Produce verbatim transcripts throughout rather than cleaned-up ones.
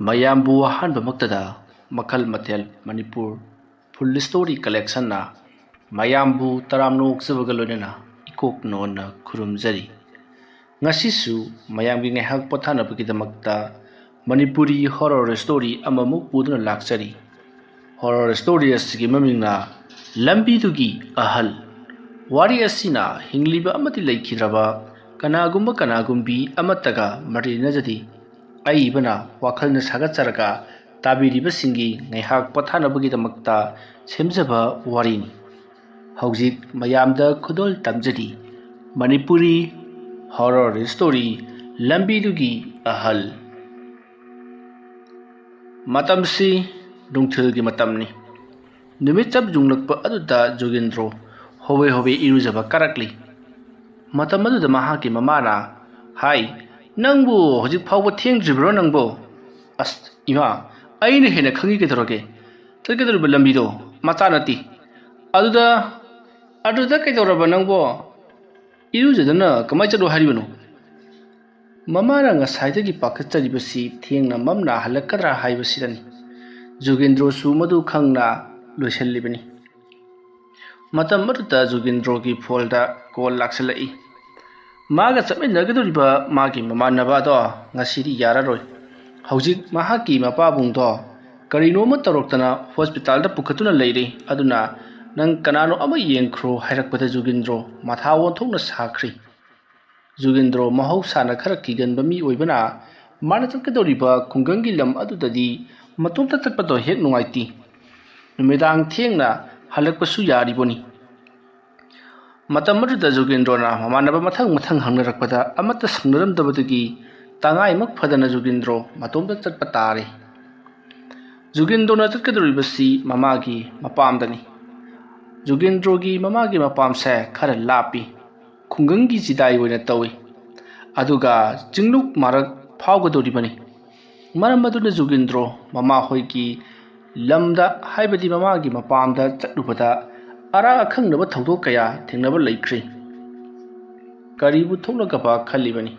ꯃꯌꯥꯝꯕꯨ ꯑꯍꯥꯟꯕꯃꯛꯇꯗ ꯃꯈꯜ ꯃꯊꯦꯜ ꯃꯅꯤꯄꯨꯔ ꯐꯨꯜ ꯁ꯭ꯇꯣꯔꯤ ꯀꯂꯦꯛꯁꯟꯅ ꯃꯌꯥꯝꯕꯨ ꯇꯔꯥꯝꯅ ꯑꯣꯛꯆꯕꯒ ꯂꯣꯏꯅꯅ ꯏꯀꯣꯛ ꯅꯣꯟꯅ ꯈꯨꯔꯨꯝꯖꯔꯤ꯫ ꯉꯁꯤꯁꯨ ꯃꯌꯥꯝꯒꯤ ꯉꯥꯏꯍꯥꯛ ꯄꯣꯊꯥꯅꯕꯒꯤꯗꯃꯛꯇ ꯃꯅꯤꯄꯨꯔꯤ ꯍꯣꯔꯣꯔ ꯁ꯭ꯇꯣꯔꯤ ꯑꯃꯃꯨꯛ ꯄꯨꯗꯨꯅ ꯂꯥꯛꯆꯔꯤ꯫ ꯍꯣꯔꯣꯔ ꯁ꯭ꯇꯣꯔꯤ ꯑꯁꯤꯒꯤ ꯃꯃꯤꯡꯅ ꯂꯝꯕꯤꯗꯨꯒꯤ ꯑꯍꯜ꯫ ꯋꯥꯔꯤ ꯑꯁꯤꯅ ꯍꯤꯡꯂꯤꯕ ꯑꯃꯗꯤ ꯂꯩꯈꯤꯗ꯭ꯔꯕ ꯀꯅꯥꯒꯨꯝꯕ ꯀꯅꯥꯒꯨꯝꯕꯤ ꯑꯃꯠꯇꯒ ꯃꯔꯤ ꯂꯩꯅꯖꯗꯦ꯫ ꯑꯏꯕꯅ ꯋꯥꯈꯜꯅ ꯁꯥꯒꯠꯆꯔꯒ ꯇꯥꯕꯤꯔꯤꯕꯁꯤꯡꯒꯤ ꯉꯥꯏꯍꯥꯛ ꯄꯣꯊꯥꯅꯕꯒꯤꯗꯃꯛꯇ ꯁꯦꯝꯖꯕ ꯋꯥꯔꯤꯅꯤ꯫ ꯍꯧꯖꯤꯛ ꯃꯌꯥꯝꯗ ꯈꯨꯗꯣꯜ ꯇꯝꯖꯔꯤ ꯃꯅꯤꯄꯨꯔꯤ ꯍꯣꯔꯣꯔ ꯁ꯭ꯇꯣꯔꯤ ꯂꯝꯕꯤꯗꯨꯒꯤ ꯑꯍꯜ꯫ ꯃꯇꯝꯁꯤ ꯅꯨꯡꯊꯤꯜꯒꯤ ꯃꯇꯝꯅꯤ꯫ ꯅꯨꯃꯤꯠ ꯆꯞ ꯌꯨꯡꯂꯛꯄ ꯑꯗꯨꯗ ꯖꯣꯒꯤꯟꯗ꯭ꯔꯣ ꯍꯣꯕꯦ ꯍꯣꯕꯦ ꯏꯔꯨꯖꯕ ꯀꯥꯔꯛꯂꯤ꯫ ꯃꯇꯝ ꯑꯗꯨꯗ ꯃꯍꯥꯛꯀꯤ ꯃꯃꯥꯅ, "ꯍꯥꯏ, ꯅꯪꯕꯨ ꯍꯧꯖꯤꯛ ꯐꯥꯎꯕ ꯊꯦꯡꯗ꯭ꯔꯤꯕ꯭ꯔꯣ ꯅꯪꯕꯨ?" "ꯑꯁ, ꯏꯃꯥ, ꯑꯩꯅ ꯍꯦꯟꯅ ꯈꯪꯉꯤ ꯀꯩꯗꯧꯔꯒꯦ? ꯆꯠꯀꯗꯧꯔꯤꯕ ꯂꯝꯕꯤꯗꯣ ꯃꯆꯥ ꯅꯠꯇꯦ꯫ ꯑꯗꯨꯗ, ꯑꯗꯨꯗ ꯀꯩꯗꯧꯔꯕ ꯅꯪꯕꯣ? ꯏꯔꯨꯖꯗꯅ ꯀꯃꯥꯏ ꯆꯠꯂꯣ ꯍꯥꯏꯔꯤꯕꯅꯣ?" ꯃꯃꯥꯅ ꯉꯁꯥꯏꯗꯒꯤ ꯄꯥꯈꯠꯆꯔꯤꯕꯁꯤ ꯊꯦꯡꯅ ꯃꯝꯅ ꯍꯜꯂꯛꯀꯗ꯭ꯔꯥ ꯍꯥꯏꯕꯁꯤꯗꯅꯤ꯫ ꯖꯣꯒꯦꯟꯗ꯭ꯔꯣꯁꯨ ꯃꯗꯨ ꯈꯪꯅ ꯂꯣꯏꯁꯤꯜꯂꯤꯕꯅꯤ꯫ ꯃꯇꯝ ꯑꯗꯨꯗ ꯖꯣꯒꯦꯟꯗ꯭ꯔꯣꯒꯤ ꯐꯣꯟꯗ ꯀꯣꯜ ꯂꯥꯛꯁꯤꯜꯂꯛꯏ꯫ ꯃꯥꯒ ꯆꯠꯃꯤꯟꯅꯒꯗꯧꯔꯤꯕ ꯃꯥꯒꯤ ꯃꯃꯥꯟꯅꯕ ꯑꯗꯣ ꯉꯁꯤꯗꯤ ꯌꯥꯔꯔꯣꯏ꯫ ꯍꯧꯖꯤꯛ ꯃꯍꯥꯛꯀꯤ ꯃꯄꯥꯕꯨꯡꯗꯣ ꯀꯔꯤꯅꯣꯃ ꯇꯧꯔꯛꯇꯅ ꯍꯣꯁꯄꯤꯇꯥꯜꯗ ꯄꯨꯈꯠꯇꯨꯅ ꯂꯩꯔꯦ꯫ ꯑꯗꯨꯅ ꯅꯪ ꯀꯅꯥꯅꯣ ꯑꯃ ꯌꯦꯡꯈ꯭ꯔꯣ ꯍꯥꯏꯔꯛꯄꯗ ꯖꯣꯒꯦꯟꯗ꯭ꯔꯣ ꯃꯊꯥ ꯑꯣꯟꯊꯣꯛꯅ ꯁꯥꯈ꯭ꯔꯦ꯫ ꯖꯣꯒꯦꯟꯗ꯭ꯔꯣ ꯃꯍꯧꯁꯥꯅ ꯈꯔ ꯀꯤꯒꯟꯕ ꯃꯤ ꯑꯣꯏꯕꯅ ꯃꯥꯅ ꯆꯠꯀꯗꯧꯔꯤꯕ ꯈꯨꯡꯒꯪꯒꯤ ꯂꯝ ꯑꯗꯨꯗꯗꯤ ꯃꯇꯣꯝꯇ ꯆꯠꯄꯗꯣ ꯍꯦꯛ ꯅꯨꯡꯉꯥꯏꯇꯦ꯫ ꯅꯨꯃꯤꯗꯥꯡ ꯊꯦꯡꯅ ꯍꯜꯂꯛꯄꯁꯨ ꯌꯥꯔꯤꯕꯣꯅꯤ꯫ ꯃꯇꯝ ꯑꯗꯨꯗ ꯖꯣꯒꯦꯟꯗ꯭ꯔꯣꯅ ꯃꯃꯥꯟꯅꯕ ꯃꯊꯪ ꯃꯊꯪ ꯍꯪꯅꯔꯛꯄꯗ ꯑꯃꯠꯇ ꯁꯪꯅꯔꯝꯗꯕꯗꯒꯤ ꯇꯉꯥꯏꯃꯛ ꯐꯗꯅ ꯖꯣꯒꯦꯟꯗ꯭ꯔꯣ ꯃꯇꯣꯝꯇ ꯆꯠꯄ ꯇꯥꯔꯦ꯫ ꯖꯣꯒꯦꯟꯗ꯭ꯔꯣꯅ ꯆꯠꯀꯗꯧꯔꯤꯕꯁꯤ ꯃꯃꯥꯒꯤ ꯃꯄꯥꯝꯗꯅꯤ꯫ ꯖꯣꯒꯦꯟꯗ꯭ꯔꯣꯒꯤ ꯃꯃꯥꯒꯤ ꯃꯄꯥꯝꯁꯦ ꯈꯔ ꯂꯥꯞꯄꯤ꯫ ꯈꯨꯡꯒꯪꯒꯤ ꯆꯤꯗꯥꯏ ꯑꯣꯏꯅ ꯇꯧꯏ꯫ ꯑꯗꯨꯒ ꯆꯤꯡꯂꯨꯛ ꯃꯔꯛ ꯐꯥꯎꯒꯗꯧꯔꯤꯕꯅꯤ꯫ ꯃꯔꯝ ꯑꯗꯨꯅ ꯖꯣꯒꯦꯟꯗ꯭ꯔꯣ ꯃꯃꯥꯍꯣꯏꯒꯤ ꯂꯝꯗ, ꯍꯥꯏꯕꯗꯤ ꯃꯃꯥꯒꯤ ꯃꯄꯥꯝꯗ ꯆꯠꯂꯨꯕꯗ ꯑꯔꯥ ꯑꯈꯪꯅꯕ ꯊꯧꯗꯣꯛ ꯀꯌꯥ ꯊꯦꯡꯅꯕ ꯂꯩꯈ꯭ꯔꯦ꯫ ꯀꯔꯤꯕꯨ ꯊꯣꯛꯂꯒꯕ ꯈꯜꯂꯤꯕꯅꯤ꯫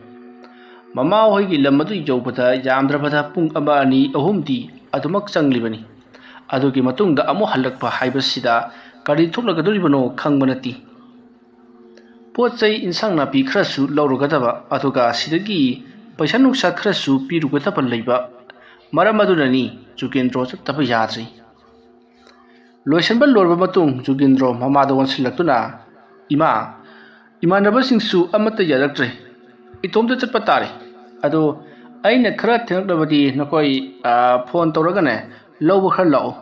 ꯃꯃꯥ ꯍꯣꯏꯒꯤ ꯂꯝ ꯑꯗꯨ ꯌꯧꯕꯗ ꯌꯥꯝꯗ꯭ꯔꯕꯗ ꯄꯨꯡ ꯑꯃ, ꯑꯅꯤ, ꯑꯍꯨꯝꯗꯤ ꯑꯗꯨꯃꯛ ꯆꯪꯂꯤꯕꯅꯤ꯫ ꯑꯗꯨꯒꯤ ꯃꯇꯨꯡꯗ ꯑꯃꯨꯛ ꯍꯜꯂꯛꯄ ꯍꯥꯏꯕꯁꯤꯗ ꯀꯔꯤ ꯊꯣꯛꯂꯒꯗꯧꯔꯤꯕꯅꯣ ꯈꯪꯕ ꯅꯠꯇꯦ꯫ ꯄꯣꯠ ꯆꯩ, ꯏꯟꯁꯥꯡ ꯅꯥꯄꯤ ꯈꯔꯁꯨ ꯂꯧꯔꯨꯒꯗꯕ, ꯑꯗꯨꯒ ꯁꯤꯗꯒꯤ ꯄꯩꯁꯥ ꯅꯨꯡꯁꯥ ꯈꯔꯁꯨ ꯄꯤꯔꯨꯒꯗꯕ ꯂꯩꯕ꯫ ꯃꯔꯝ ꯑꯗꯨꯅꯅꯤ ꯖꯨꯒꯦꯟꯗ꯭ꯔꯣ ꯆꯠꯇꯕ ꯌꯥꯗ꯭ꯔꯤ꯫ ꯂꯣꯏꯁꯤꯟꯕ ꯂꯣꯏꯔꯕ ꯃꯇꯨꯡ ꯖꯨꯒꯦꯟꯗ꯭ꯔꯣ ꯃꯃꯥꯗ ꯑꯣꯟꯁꯤꯜꯂꯛꯇꯨꯅ, "ꯏꯃꯥ, ꯏꯃꯥꯟꯅꯕꯁꯤꯡꯁꯨ ꯑꯃꯠꯇ ꯌꯥꯔꯛꯇ꯭ꯔꯦ꯫ ꯏꯇꯣꯝꯇ ꯆꯠꯄ ꯇꯥꯔꯦ꯫ ꯑꯗꯣ ꯑꯩꯅ ꯈꯔ ꯊꯦꯡꯂꯛꯂꯕꯗꯤ ꯅꯈꯣꯏ, ꯑ, ꯐꯣꯟ ꯇꯧꯔꯒꯅꯦ, ꯂꯧꯕ ꯈꯔ ꯂꯥꯛꯑꯣ"꯫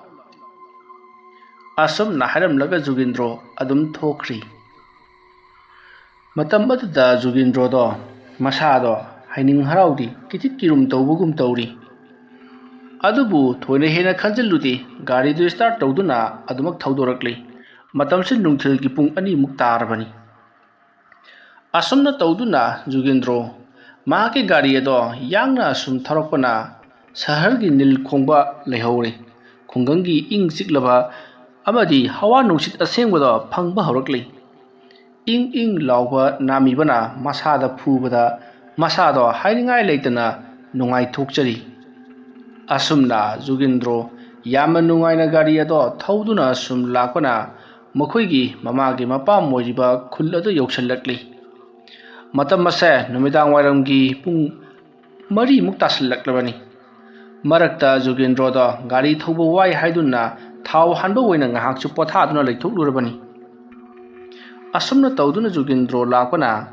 ꯑꯁꯨꯝꯅ ꯍꯥꯏꯔꯝꯂꯒ ꯖꯨꯒꯦꯟꯗ꯭ꯔꯣ ꯑꯗꯨꯝ ꯊꯣꯛꯈ꯭ꯔꯤ꯫ ꯃꯇꯝ ꯑꯗꯨꯗ ꯖꯨꯒꯦꯟꯗ꯭ꯔꯣꯗꯣ ꯃꯁꯥꯗꯣ ꯍꯥꯏꯅꯤꯡ ꯍꯔꯥꯎꯗꯤ ꯀꯤꯊꯤꯠ ꯀꯤꯔꯨꯝ ꯇꯧꯕꯒꯨꯝ ꯇꯧꯔꯤ꯫ ꯑꯗꯨꯕꯨ ꯊꯣꯏꯅ ꯍꯦꯟꯅ ꯈꯟꯖꯤꯜꯂꯨꯗꯦ, ꯒꯥꯔꯤꯗꯨ start ꯇꯧꯗꯨꯅ ꯑꯗꯨꯃꯛ ꯊꯧꯗꯣꯔꯛꯂꯤ꯫ ꯃꯇꯝꯁꯤ ꯅꯨꯡꯊꯤꯜꯒꯤ ꯄꯨꯡ ꯑꯅꯤꯃꯨꯛ ꯇꯥꯔꯕꯅꯤ꯫ ꯑꯁꯨꯝꯅ ꯇꯧꯗꯨꯅ ꯖꯨꯒꯦꯟꯗ꯭ꯔꯣ ꯃꯍꯥꯛꯀꯤ ꯒꯥꯔꯤ ꯑꯗꯣ ꯌꯥꯡꯅ ꯑꯁꯨꯝ ꯊꯧꯔꯛꯄꯅ ꯁꯍꯔꯒꯤ ꯅꯤꯜ ꯈꯣꯡꯕ ꯂꯩꯍꯧꯔꯦ꯫ ꯈꯨꯡꯒꯪꯒꯤ ꯏꯪ ꯆꯤꯛꯂꯕ ꯑꯃꯗꯤ ꯍꯋꯥ ꯅꯨꯡꯁꯤꯠ ꯑꯁꯦꯡꯕꯗꯣ ꯐꯪꯕ ꯍꯧꯔꯛꯂꯤ꯫ ꯏꯪ ꯏꯪ ꯂꯥꯎꯕ ꯅꯥꯃꯤꯕꯅ ꯃꯁꯥꯗ ꯐꯨꯕꯗ ꯃꯁꯥꯗꯣ ꯍꯥꯏꯅꯤꯡꯉꯥꯏ ꯂꯩꯇꯅ ꯅꯨꯡꯉꯥꯏꯊꯣꯛꯆꯔꯤ꯫ ꯑꯁꯨꯝꯅ ꯖꯨꯒꯦꯟꯗ꯭ꯔꯣ ꯌꯥꯝꯅ ꯅꯨꯡꯉꯥꯏꯅ ꯒꯥꯔꯤ ꯑꯗꯣ ꯊꯧꯗꯨꯅ ꯁꯨꯝ ꯂꯥꯛꯄꯅ ꯃꯈꯣꯏꯒꯤ ꯃꯃꯥꯒꯤ ꯃꯄꯥꯝ ꯑꯣꯏꯔꯤꯕ ꯈꯨꯜ ꯑꯗꯨ ꯌꯧꯁꯤꯜꯂꯛꯂꯤ꯫ ꯃꯇꯝ ꯑꯁꯦ ꯅꯨꯃꯤꯗꯥꯡ ꯋꯥꯏꯔꯝꯒꯤ ꯄꯨꯡ ꯃꯔꯤꯃꯨꯛ ꯇꯥꯁꯤꯜꯂꯛꯂꯕꯅꯤ꯫ ꯃꯔꯛꯇ ꯖꯨꯒꯦꯟꯗ꯭ꯔꯣꯗꯣ ꯒꯥꯔꯤ ꯊꯧꯕ ꯋꯥꯏ ꯍꯥꯏꯗꯨꯅ ꯊꯥꯎ ꯍꯥꯟꯕ ꯑꯣꯏꯅ ꯉꯥꯏꯍꯥꯛꯁꯨ ꯄꯣꯊꯥꯗꯨꯅ ꯂꯩꯊꯣꯛꯂꯨꯔꯕꯅꯤ꯫ ꯑꯁꯨꯝꯅ ꯇꯧꯗꯨꯅ ꯖꯨꯒꯦꯟꯗ꯭ꯔꯣ ꯂꯥꯛꯄꯅ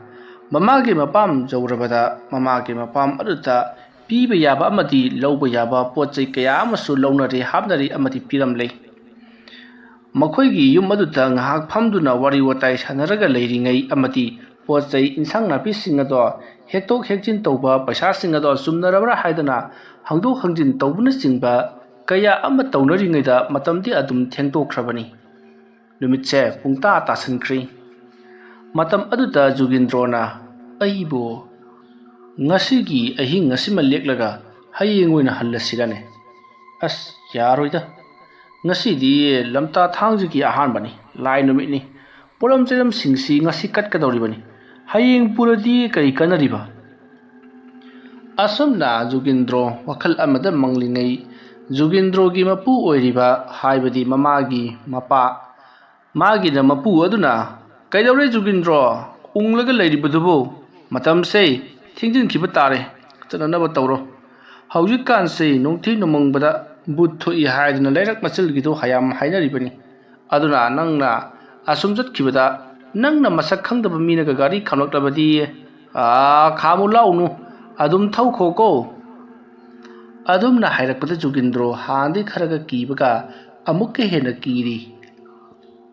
ꯃꯃꯥꯒꯤ ꯃꯄꯥꯝ ꯌꯧꯔꯕꯗ ꯃꯃꯥꯒꯤ ꯃꯄꯥꯝ ꯑꯗꯨꯗ ꯄꯤꯕ ꯌꯥꯕ ꯑꯃꯗꯤ ꯂꯧꯕ ꯌꯥꯕ ꯄꯣꯠ ꯆꯩ ꯀꯌꯥ ꯑꯃꯁꯨ ꯂꯧꯅꯔꯦ, ꯍꯥꯞꯅꯔꯦ ꯑꯃꯗꯤ ꯄꯤꯔꯝꯂꯦ꯫ ꯃꯈꯣꯏꯒꯤ ꯌꯨꯝ ꯑꯗꯨꯗ ꯉꯥꯏꯍꯥꯛ ꯐꯝꯗꯨꯅ ꯋꯥꯔꯤ ꯋꯥꯇꯥꯏ ꯁꯥꯟꯅꯔꯒ ꯂꯩꯔꯤꯉꯩ ꯑꯃꯗꯤ ꯄꯣꯠ ꯆꯩ, ꯏꯟꯁꯥꯡ ꯅꯥꯄꯤꯁꯤꯡ ꯑꯗꯣ ꯍꯦꯛꯇꯣꯛ ꯍꯦꯛꯆꯤꯟ ꯇꯧꯕ, ꯄꯩꯁꯥꯁꯤꯡ ꯑꯗꯣ ꯆꯨꯝꯅꯔꯕ꯭ꯔꯥ ꯍꯥꯏꯗꯅ ꯍꯪꯗꯣꯛ ꯍꯪꯖꯤꯟ ꯇꯧꯕꯅꯆꯤꯡꯕ ꯀꯌꯥ ꯑꯃ ꯇꯧꯅꯔꯤꯉꯩꯗ ꯃꯇꯝꯗꯤ ꯑꯗꯨꯝ ꯊꯦꯡꯗꯣꯛꯈ꯭ꯔꯕꯅꯤ꯫ ꯅꯨꯃꯤꯠꯁꯦ ꯄꯨꯡꯇꯥ ꯇꯥꯁꯟꯈ꯭ꯔꯤ꯫ ꯃꯇꯝ ꯑꯗꯨꯗ ꯖꯨꯒꯦꯟꯗ꯭ꯔꯣꯅ, "ꯑꯩꯕꯨ ꯉꯁꯤꯒꯤ ꯑꯍꯤꯡ ꯑꯁꯤꯃ ꯂꯦꯛꯂꯒ ꯍꯌꯦꯡ ꯑꯣꯏꯅ ꯍꯜꯂꯁꯤꯔꯅꯦ? ꯑꯁ, ꯌꯥꯔꯣꯏꯗ꯫ ꯉꯁꯤꯗꯤ ꯂꯝꯇꯥ ꯊꯥꯡꯖꯒꯤ ꯑꯍꯥꯟꯕꯅꯤ, ꯂꯥꯏ ꯅꯨꯃꯤꯠꯅꯤ꯫ ꯄꯣꯠꯂꯝ ꯆꯩꯔꯝꯁꯤꯡꯁꯤ ꯉꯁꯤ ꯀꯠꯀꯗꯧꯔꯤꯕꯅꯤ꯫ ꯍꯌꯦꯡ ꯄꯨꯔꯗꯤ ꯀꯔꯤ ꯀꯥꯟꯅꯔꯤꯕ?" ꯑꯁꯨꯝꯅ ꯖꯨꯒꯤꯟꯗ꯭ꯔꯣ ꯋꯥꯈꯜ ꯑꯃꯗ ꯃꯪꯂꯤꯉꯩ, ꯖꯨꯒꯤꯟꯗ꯭ꯔꯣꯒꯤ ꯃꯄꯨ ꯑꯣꯏꯔꯤꯕ, ꯍꯥꯏꯕꯗꯤ ꯃꯃꯥꯒꯤ ꯃꯄꯥ, ꯃꯥꯒꯤꯅ ꯃꯄꯨ ꯑꯗꯨꯅ, "ꯀꯩꯗꯧꯔꯦ ꯖꯨꯒꯤꯟꯗ꯭ꯔꯣ? ꯎꯪꯂꯒ ꯂꯩꯔꯤꯕꯗꯨꯕꯨ? ꯃꯇꯝꯁꯦ ꯊꯦꯡꯖꯤꯟꯈꯤꯕ ꯇꯥꯔꯦ꯫ ꯆꯠꯅꯅꯕ ꯇꯧꯔꯣ꯫ ꯍꯧꯖꯤꯛꯀꯥꯟꯁꯦ ꯅꯨꯡꯊꯤ ꯅꯨꯃꯪꯕꯗ ꯚꯨꯠ ꯊꯣꯛꯏ ꯍꯥꯏꯗꯨꯅ ꯂꯩꯔꯛ ꯃꯆꯤꯜꯒꯤꯗꯣ ꯍꯌꯥꯝ ꯍꯥꯏꯅꯔꯤꯕꯅꯤ꯫ ꯑꯗꯨꯅ ꯅꯪꯅ ꯑꯁꯨꯝ ꯆꯠꯈꯤꯕꯗ ꯅꯪꯅ ꯃꯁꯛ ꯈꯪꯗꯕ ꯃꯤꯅꯒ ꯒꯥꯔꯤ ꯈꯥꯝꯂꯛꯂꯕꯗꯤ, ꯑꯥ, ꯈꯥꯝꯃꯨ ꯂꯥꯎꯅꯨ, ꯑꯗꯨꯝ ꯊꯧꯈꯣꯀꯣ"꯫ ꯑꯗꯨꯝꯅ ꯍꯥꯏꯔꯛꯄꯗ ꯖꯨꯒꯤꯟꯗ꯭ꯔꯣ ꯍꯥꯟꯅꯗꯤ ꯈꯔꯒ ꯀꯤꯕꯒ ꯑꯃꯨꯛꯀ ꯍꯦꯟꯅ ꯀꯤꯔꯤ꯫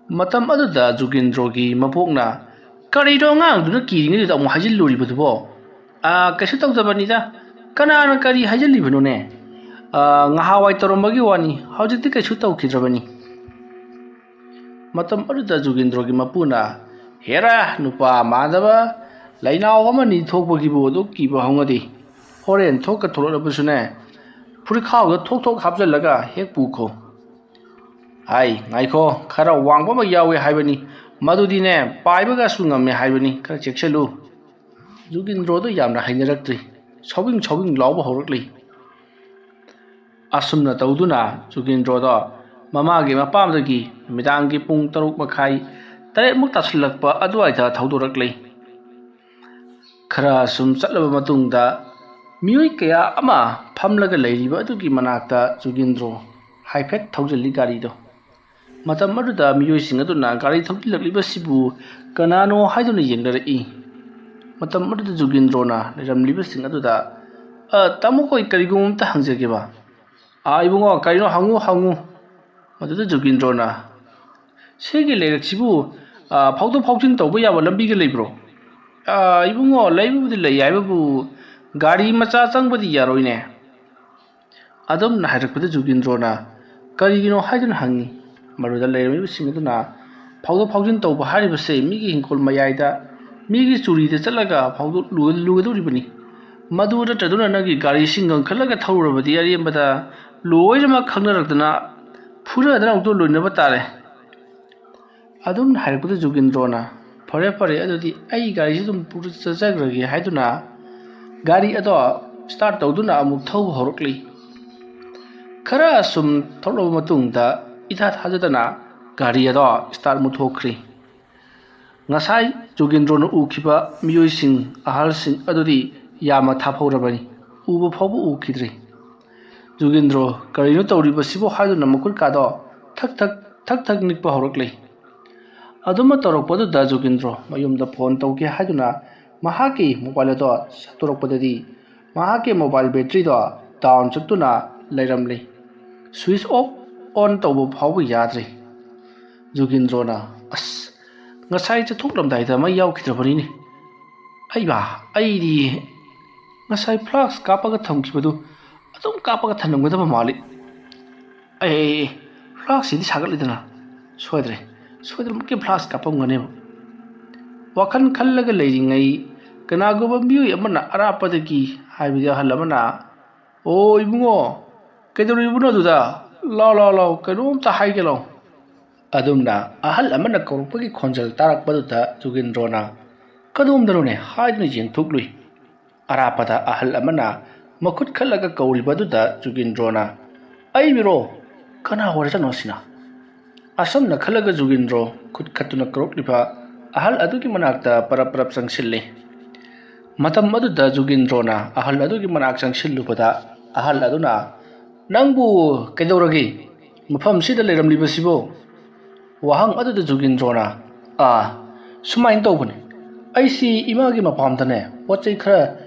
ꯃꯇꯝ ꯑꯗꯨꯗ ꯖꯨꯒꯤꯟꯗ꯭ꯔꯣꯒꯤ ꯃꯕꯣꯛꯅ, "ꯀꯔꯤꯅꯣ ꯑꯉꯥꯡꯗꯨꯅ ꯀꯤꯔꯤꯉꯩꯗꯨꯗ ꯑꯃꯨꯛ ꯍꯥꯏꯖꯤꯜꯂꯨꯔꯤꯕꯗꯨꯕꯣ? ꯑꯥ, ꯀꯩꯁꯨ ꯇꯧꯗꯕꯅꯤꯗ꯫ ꯀꯅꯥꯅ ꯀꯔꯤ ꯍꯥꯏꯖꯤꯜꯂꯤꯕꯅꯣꯅꯦ? ꯑꯥ, ꯉꯍꯥꯟꯋꯥꯏ ꯇꯧꯔꯝꯕꯒꯤ ꯋꯥꯅꯤ, ꯍꯧꯖꯤꯛꯇꯤ ꯀꯩꯁꯨ ꯇꯧꯈꯤꯗ꯭ꯔꯕꯅꯤ"꯫ ꯃꯇꯝ ꯑꯗꯨꯗ ꯖꯨꯒꯤꯟꯗ꯭ꯔꯣꯒꯤ ꯃꯄꯨꯅ, "ꯍꯦꯔꯥ, ꯅꯨꯄꯥ ꯃꯥꯟꯗꯕ, ꯂꯩꯅꯥꯎ ꯑꯃꯅꯤ ꯊꯣꯛꯄꯒꯤꯕꯨ ꯑꯗꯨꯛ ꯀꯤꯕ ꯍꯧꯅꯗꯦ꯫ ꯍꯣꯔꯦꯟ ꯊꯣꯛꯀ ꯊꯣꯛꯂꯛꯂꯕꯁꯨꯅꯦ, ꯐꯨꯔꯤꯠꯈꯥꯎꯗ ꯊꯣꯛ ꯊꯣꯛ ꯍꯥꯞꯆꯤꯜꯂꯒ ꯍꯦꯛ ꯄꯨꯈꯣ꯫ ꯍꯥꯏ, ꯉꯥꯏꯈꯣ, ꯈꯔ ꯋꯥꯡꯕ ꯑꯃ ꯌꯥꯎꯏ ꯍꯥꯏꯕꯅꯤ, ꯃꯗꯨꯗꯤꯅꯦ, ꯄꯥꯏꯕꯒꯁꯨ ꯉꯝꯃꯦ ꯍꯥꯏꯕꯅꯤ, ꯈꯔ ꯆꯦꯛꯁꯤꯜꯂꯨ"꯫ ꯖꯨꯒꯤꯟꯗ꯭ꯔꯣꯗꯨ ꯌꯥꯝꯅ ꯍꯩꯅꯔꯛꯇ꯭ꯔꯤ꯫ ꯁꯧꯕꯤꯡ ꯁꯧꯕꯤꯡ ꯂꯥꯎꯕ ꯍꯧꯔꯛꯂꯤ꯫ ꯑꯁꯨꯝꯅ ꯇꯧꯗꯨꯅ ꯖꯨꯒꯤꯟꯗ꯭ꯔꯣꯗꯣ ꯃꯃꯥꯒꯤ ꯃꯄꯥꯝꯗꯒꯤ ꯅꯨꯃꯤꯗꯥꯡꯒꯤ ꯄꯨꯡ ꯇꯔꯨꯛ ꯃꯈꯥꯏ, ꯇꯔꯦꯠꯃꯨꯛ ꯇꯥꯁꯤꯜꯂꯛꯄ ꯑꯗꯨꯋꯥꯏꯗ ꯊꯧꯗꯣꯔꯛꯂꯤ꯫ ꯈꯔ ꯁꯨꯝ ꯆꯠꯂꯕ ꯃꯇꯨꯡꯗ ꯃꯤꯑꯣꯏ ꯀꯌꯥ ꯑꯃ ꯐꯝꯂꯒ ꯂꯩꯔꯤꯕ ꯑꯗꯨꯒꯤ ꯃꯅꯥꯛꯇ ꯖꯨꯒꯤꯟꯗ꯭ꯔꯣ ꯍꯥꯏꯐꯦꯠ ꯊꯧꯖꯤꯜꯂꯤ ꯒꯥꯔꯤꯗꯣ꯫ ꯃꯇꯝ ꯑꯗꯨꯗ ꯃꯤꯑꯣꯏꯁꯤꯡ ꯑꯗꯨꯅ ꯒꯥꯔꯤ ꯊꯧꯖꯤꯜꯂꯛꯂꯤꯕꯁꯤꯕꯨ ꯀꯅꯥꯅꯣ ꯍꯥꯏꯗꯨꯅ ꯌꯦꯡꯅꯔꯛꯏ꯫ ꯃꯇꯝ ꯑꯗꯨꯗ ꯖꯨꯒꯤꯟꯗ꯭ꯔꯣꯅ ꯂꯩꯔꯝꯂꯤꯕꯁꯤꯡ ꯑꯗꯨꯗ, "ꯑ, ꯇꯥꯃꯣ, ꯑꯩꯈꯣꯏ ꯀꯔꯤꯒꯨꯝꯕ ꯑꯝꯇ ꯍꯪꯖꯒꯦꯕ"꯫ "ꯑꯥ, ꯏꯕꯨꯡꯉꯣ, ꯀꯔꯤꯅꯣ? ꯍꯪꯉꯨ, ꯍꯪꯉꯨ"꯫ ꯃꯗꯨꯗ ꯖꯨꯒꯤꯟꯗ꯭ꯔꯣꯅ, "ꯁꯤꯒꯤ ꯂꯩꯔꯛꯁꯤꯕꯨ, ꯑꯥ, ꯐꯥꯎꯗꯣꯛ ꯐꯥꯎꯖꯤꯟ ꯇꯧꯕ ꯌꯥꯕ ꯂꯝꯕꯤꯒ ꯂꯩꯕ꯭ꯔꯣ?" "ꯑꯥ, ꯏꯕꯨꯡꯉꯣ, ꯂꯩꯕꯕꯨꯗꯤ ꯂꯩ ꯍꯥꯏꯕꯕꯨ ꯒꯥꯔꯤ ꯃꯆꯥ ꯆꯪꯕꯗꯤ ꯌꯥꯔꯣꯏꯅꯦ"꯫ ꯑꯗꯨꯝꯅ ꯍꯥꯏꯔꯛꯄꯗ ꯖꯨꯒꯤꯟꯗ꯭ꯔꯣꯅ ꯀꯔꯤꯒꯤꯅꯣ ꯍꯥꯏꯗꯨꯅ ꯍꯪꯉꯤ꯫ ꯃꯗꯨꯗ ꯂꯩꯔꯝꯃꯤꯕꯁꯤꯡ ꯑꯗꯨꯅ, "ꯐꯥꯎꯗꯣꯛ ꯐꯥꯎꯖꯤꯟ ꯇꯧꯕ ꯍꯥꯏꯔꯤꯕꯁꯦ ꯃꯤꯒꯤ ꯍꯤꯡꯈꯣꯜ ꯃꯌꯥꯏꯗ, ꯃꯤꯒꯤ ꯆꯨꯔꯤꯗ ꯆꯠꯂꯒ ꯐꯥꯎꯗꯣꯛ ꯂꯨ-, ꯂꯨꯒꯗꯧꯔꯤꯕꯅꯤ꯫ ꯃꯗꯨ ꯅꯠꯇ꯭ꯔꯗꯨꯅ ꯅꯪꯒꯤ ꯒꯥꯔꯤꯁꯤ ꯉꯪꯈꯠꯂꯒ ꯊꯧꯔꯨꯔꯕꯗꯤ ꯑꯔꯦꯝꯕꯗ ꯂꯣꯏꯅꯃꯛ ꯈꯪꯅꯔꯛꯇꯅ ꯐꯨꯅꯗꯅ ꯑꯃꯨꯛꯇ ꯂꯣꯏꯅꯕ ꯇꯥꯔꯦ"꯫ ꯑꯗꯨꯝꯅ ꯍꯥꯏꯔꯛꯄꯗ ꯖꯨꯒꯤꯟꯗ꯭ꯔꯣꯅ, "ꯐꯔꯦ, ꯐꯔꯦ, ꯑꯗꯨꯗꯤ ꯑꯩ ꯒꯥꯔꯤꯁꯤ ꯑꯗꯨꯝ ꯄꯨꯔ ꯆꯠꯆꯈ꯭ꯔꯒꯦ" ꯍꯥꯏꯗꯨꯅ ꯒꯥꯔꯤ ꯑꯗꯣ ꯁ꯭ꯇꯥꯔꯠ ꯇꯧꯗꯨꯅ ꯑꯃꯨꯛ ꯊꯧꯕ ꯍꯧꯔꯛꯂꯤ꯫ ꯈꯔ ꯑꯁꯨꯝ ꯊꯧꯔꯛꯂꯕ ꯃꯇꯨꯡꯗ ꯏꯊꯥ ꯊꯥꯖꯗꯅ ꯒꯥꯔꯤ ꯑꯗꯣ ꯁ꯭ꯇꯥꯔꯠ ꯃꯨꯠꯊꯣꯛꯈ꯭ꯔꯤ꯫ ꯉꯁꯥꯏ ꯖꯨꯒꯦꯟꯗ꯭ꯔꯣꯅ ꯎꯈꯤꯕ ꯃꯤꯑꯣꯏꯁꯤꯡ, ꯑꯍꯜꯁꯤꯡ ꯑꯗꯨꯗꯤ ꯌꯥꯝꯅ ꯊꯥꯞꯍꯧꯔꯕꯅꯤ, ꯎꯕ ꯐꯥꯎꯕ ꯎꯈꯤꯗ꯭ꯔꯤ꯫ ꯖꯨꯒꯦꯟꯗ꯭ꯔꯣ, "ꯀꯔꯤꯅꯣ ꯇꯧꯔꯤꯕꯁꯤꯕꯣ?" ꯍꯥꯏꯗꯨꯅ ꯃꯈꯨꯠꯀꯥꯗꯣ ꯊꯛ ꯊꯛ ꯊꯛ ꯊꯛ ꯅꯤꯛꯄ ꯍꯧꯔꯛꯂꯦ꯫ ꯑꯗꯨꯃ ꯇꯧꯔꯛꯄꯗꯨꯗ ꯖꯨꯒꯦꯟꯗ꯭ꯔꯣ ꯃꯌꯨꯝꯗ ꯐꯣꯟ ꯇꯧꯒꯦ ꯍꯥꯏꯗꯨꯅ ꯃꯍꯥꯛꯀꯤ ꯃꯣꯕꯥꯏꯜ ꯑꯗꯣ ꯁꯠꯇꯣꯔꯛꯄꯗꯗꯤ ꯃꯍꯥꯛꯀꯤ ꯃꯣꯕꯥꯏꯜ ꯕꯦꯇ꯭ꯔꯤꯗꯣ ꯗꯥꯎꯟ ꯆꯠꯇꯨꯅ ꯂꯩꯔꯝꯂꯦ꯫ ꯁ꯭ꯋꯤꯆ ꯑꯣꯐ ꯑꯣꯟ ꯇꯧꯕ ꯐꯥꯎꯕ ꯌꯥꯗ꯭ꯔꯦ꯫ ꯖꯨꯒꯦꯟꯗ꯭ꯔꯣꯅ, "ꯑꯁ, ꯉꯁꯥꯏ ꯆꯠꯊꯣꯛꯂꯝꯗꯥꯏꯗ ꯃꯩ ꯌꯥꯎꯈꯤꯗ꯭ꯔꯕꯅꯤꯅꯦ꯫ ꯑꯩꯕ, ꯑꯩꯗꯤ ꯉꯁꯥꯏ ꯐ꯭ꯂꯥꯛꯁ ꯀꯥꯞꯄꯒ ꯊꯝꯈꯤꯕꯗꯨ ꯑꯗꯨꯝ ꯀꯥꯞꯄꯒ ꯊꯝꯂꯝꯒꯗꯕ ꯃꯥꯜꯂꯤ꯫ ꯑꯦ, ꯑꯦ, ꯑꯦ, ꯐ꯭ꯂꯥꯛꯁꯁꯤꯗꯤ ꯁꯥꯒꯠꯂꯤꯗꯅ, ꯁꯣꯏꯗ꯭ꯔꯦ, ꯁꯣꯏꯗꯅꯃꯛꯀꯤ ꯐ꯭ꯂꯥꯛꯁ ꯀꯥꯞꯄꯝꯒꯅꯦꯕ꯫" ꯋꯥꯈꯜ ꯈꯜꯂꯒ ꯂꯩꯔꯤꯉꯩ ꯀꯅꯥꯒꯨꯝꯕ ꯃꯤꯑꯣꯏ ꯑꯃꯅ ꯑꯔꯥꯞꯄꯗꯒꯤ, ꯍꯥꯏꯕꯗꯤ ꯑꯍꯜ ꯑꯃꯅ, "ꯑꯣ ꯏꯕꯨꯡꯉꯣ, ꯀꯩꯗꯧꯔꯤꯕꯅꯣ ꯑꯗꯨꯗ? ꯂꯥꯎ, ꯂꯥꯎ, ꯂꯥꯎ, ꯀꯩꯅꯣꯝꯇ ꯍꯥꯏꯒꯦ ꯂꯥꯎ꯫" ꯑꯗꯨꯝꯅ ꯑꯍꯜ ꯑꯃꯅ ꯀꯧꯔꯛꯄꯒꯤ ꯈꯣꯟꯖꯦꯜ ꯇꯥꯔꯛꯄꯗꯨꯗ ꯖꯨꯒꯦꯟꯗ꯭ꯔꯣꯅ "ꯀꯗꯣꯝꯗꯅꯣꯅꯦ?" ꯍꯥꯏꯗꯨꯅ ꯌꯦꯡꯊꯣꯛꯂꯨꯏ꯫ ꯑꯔꯥꯞꯄꯗ ꯑꯍꯜ ꯑꯃꯅ ꯃꯈꯨꯠ ꯈꯠꯂꯒ ꯀꯧꯔꯤꯕꯗꯨꯗ ꯖꯨꯒꯦꯟꯗ꯭ꯔꯣꯅ, "ꯑꯩꯕꯤꯔꯣ? ꯀꯅꯥ ꯑꯣꯏꯔꯖꯥꯠꯅꯣ ꯑꯁꯤꯅ?" ꯑꯁꯨꯝꯅ ꯈꯜꯂꯒ ꯖꯨꯒꯦꯟꯗ꯭ꯔꯣ ꯈꯨꯠ ꯈꯠꯇꯨꯅ ꯀꯧꯔꯛꯂꯤꯕ ꯑꯍꯜ ꯑꯗꯨꯒꯤ ꯃꯅꯥꯛꯇ ꯄꯔꯞ ꯄꯔꯞ ꯆꯪꯁꯤꯜꯂꯤ꯫ ꯃꯇꯝ ꯑꯗꯨꯗ ꯖꯨꯒꯦꯟꯗ꯭ꯔꯣꯅ ꯑꯍꯜ ꯑꯗꯨꯒꯤ ꯃꯅꯥꯛ ꯆꯪꯁꯤꯜꯂꯨꯕꯗ ꯑꯍꯜ ꯑꯗꯨꯅ, "ꯅꯪꯕꯨ ꯀꯩꯗꯧꯔꯒꯦ? ꯃꯐꯝꯁꯤꯗ ꯂꯩꯔꯝꯂꯤꯕꯁꯤꯕꯨ?" ꯋꯥꯍꯪ ꯑꯗꯨꯗ ꯖꯨꯒꯦꯟꯗ꯭ꯔꯣꯅ, "ꯑꯥ, ꯁꯨꯃꯥꯏꯅ ꯇꯧꯕꯅꯤ, ꯑꯩꯁꯤ ꯏꯃꯥꯒꯤ ꯃꯄꯥꯝꯗꯅꯦ ꯄꯣꯠ ꯆꯩ ꯈꯔ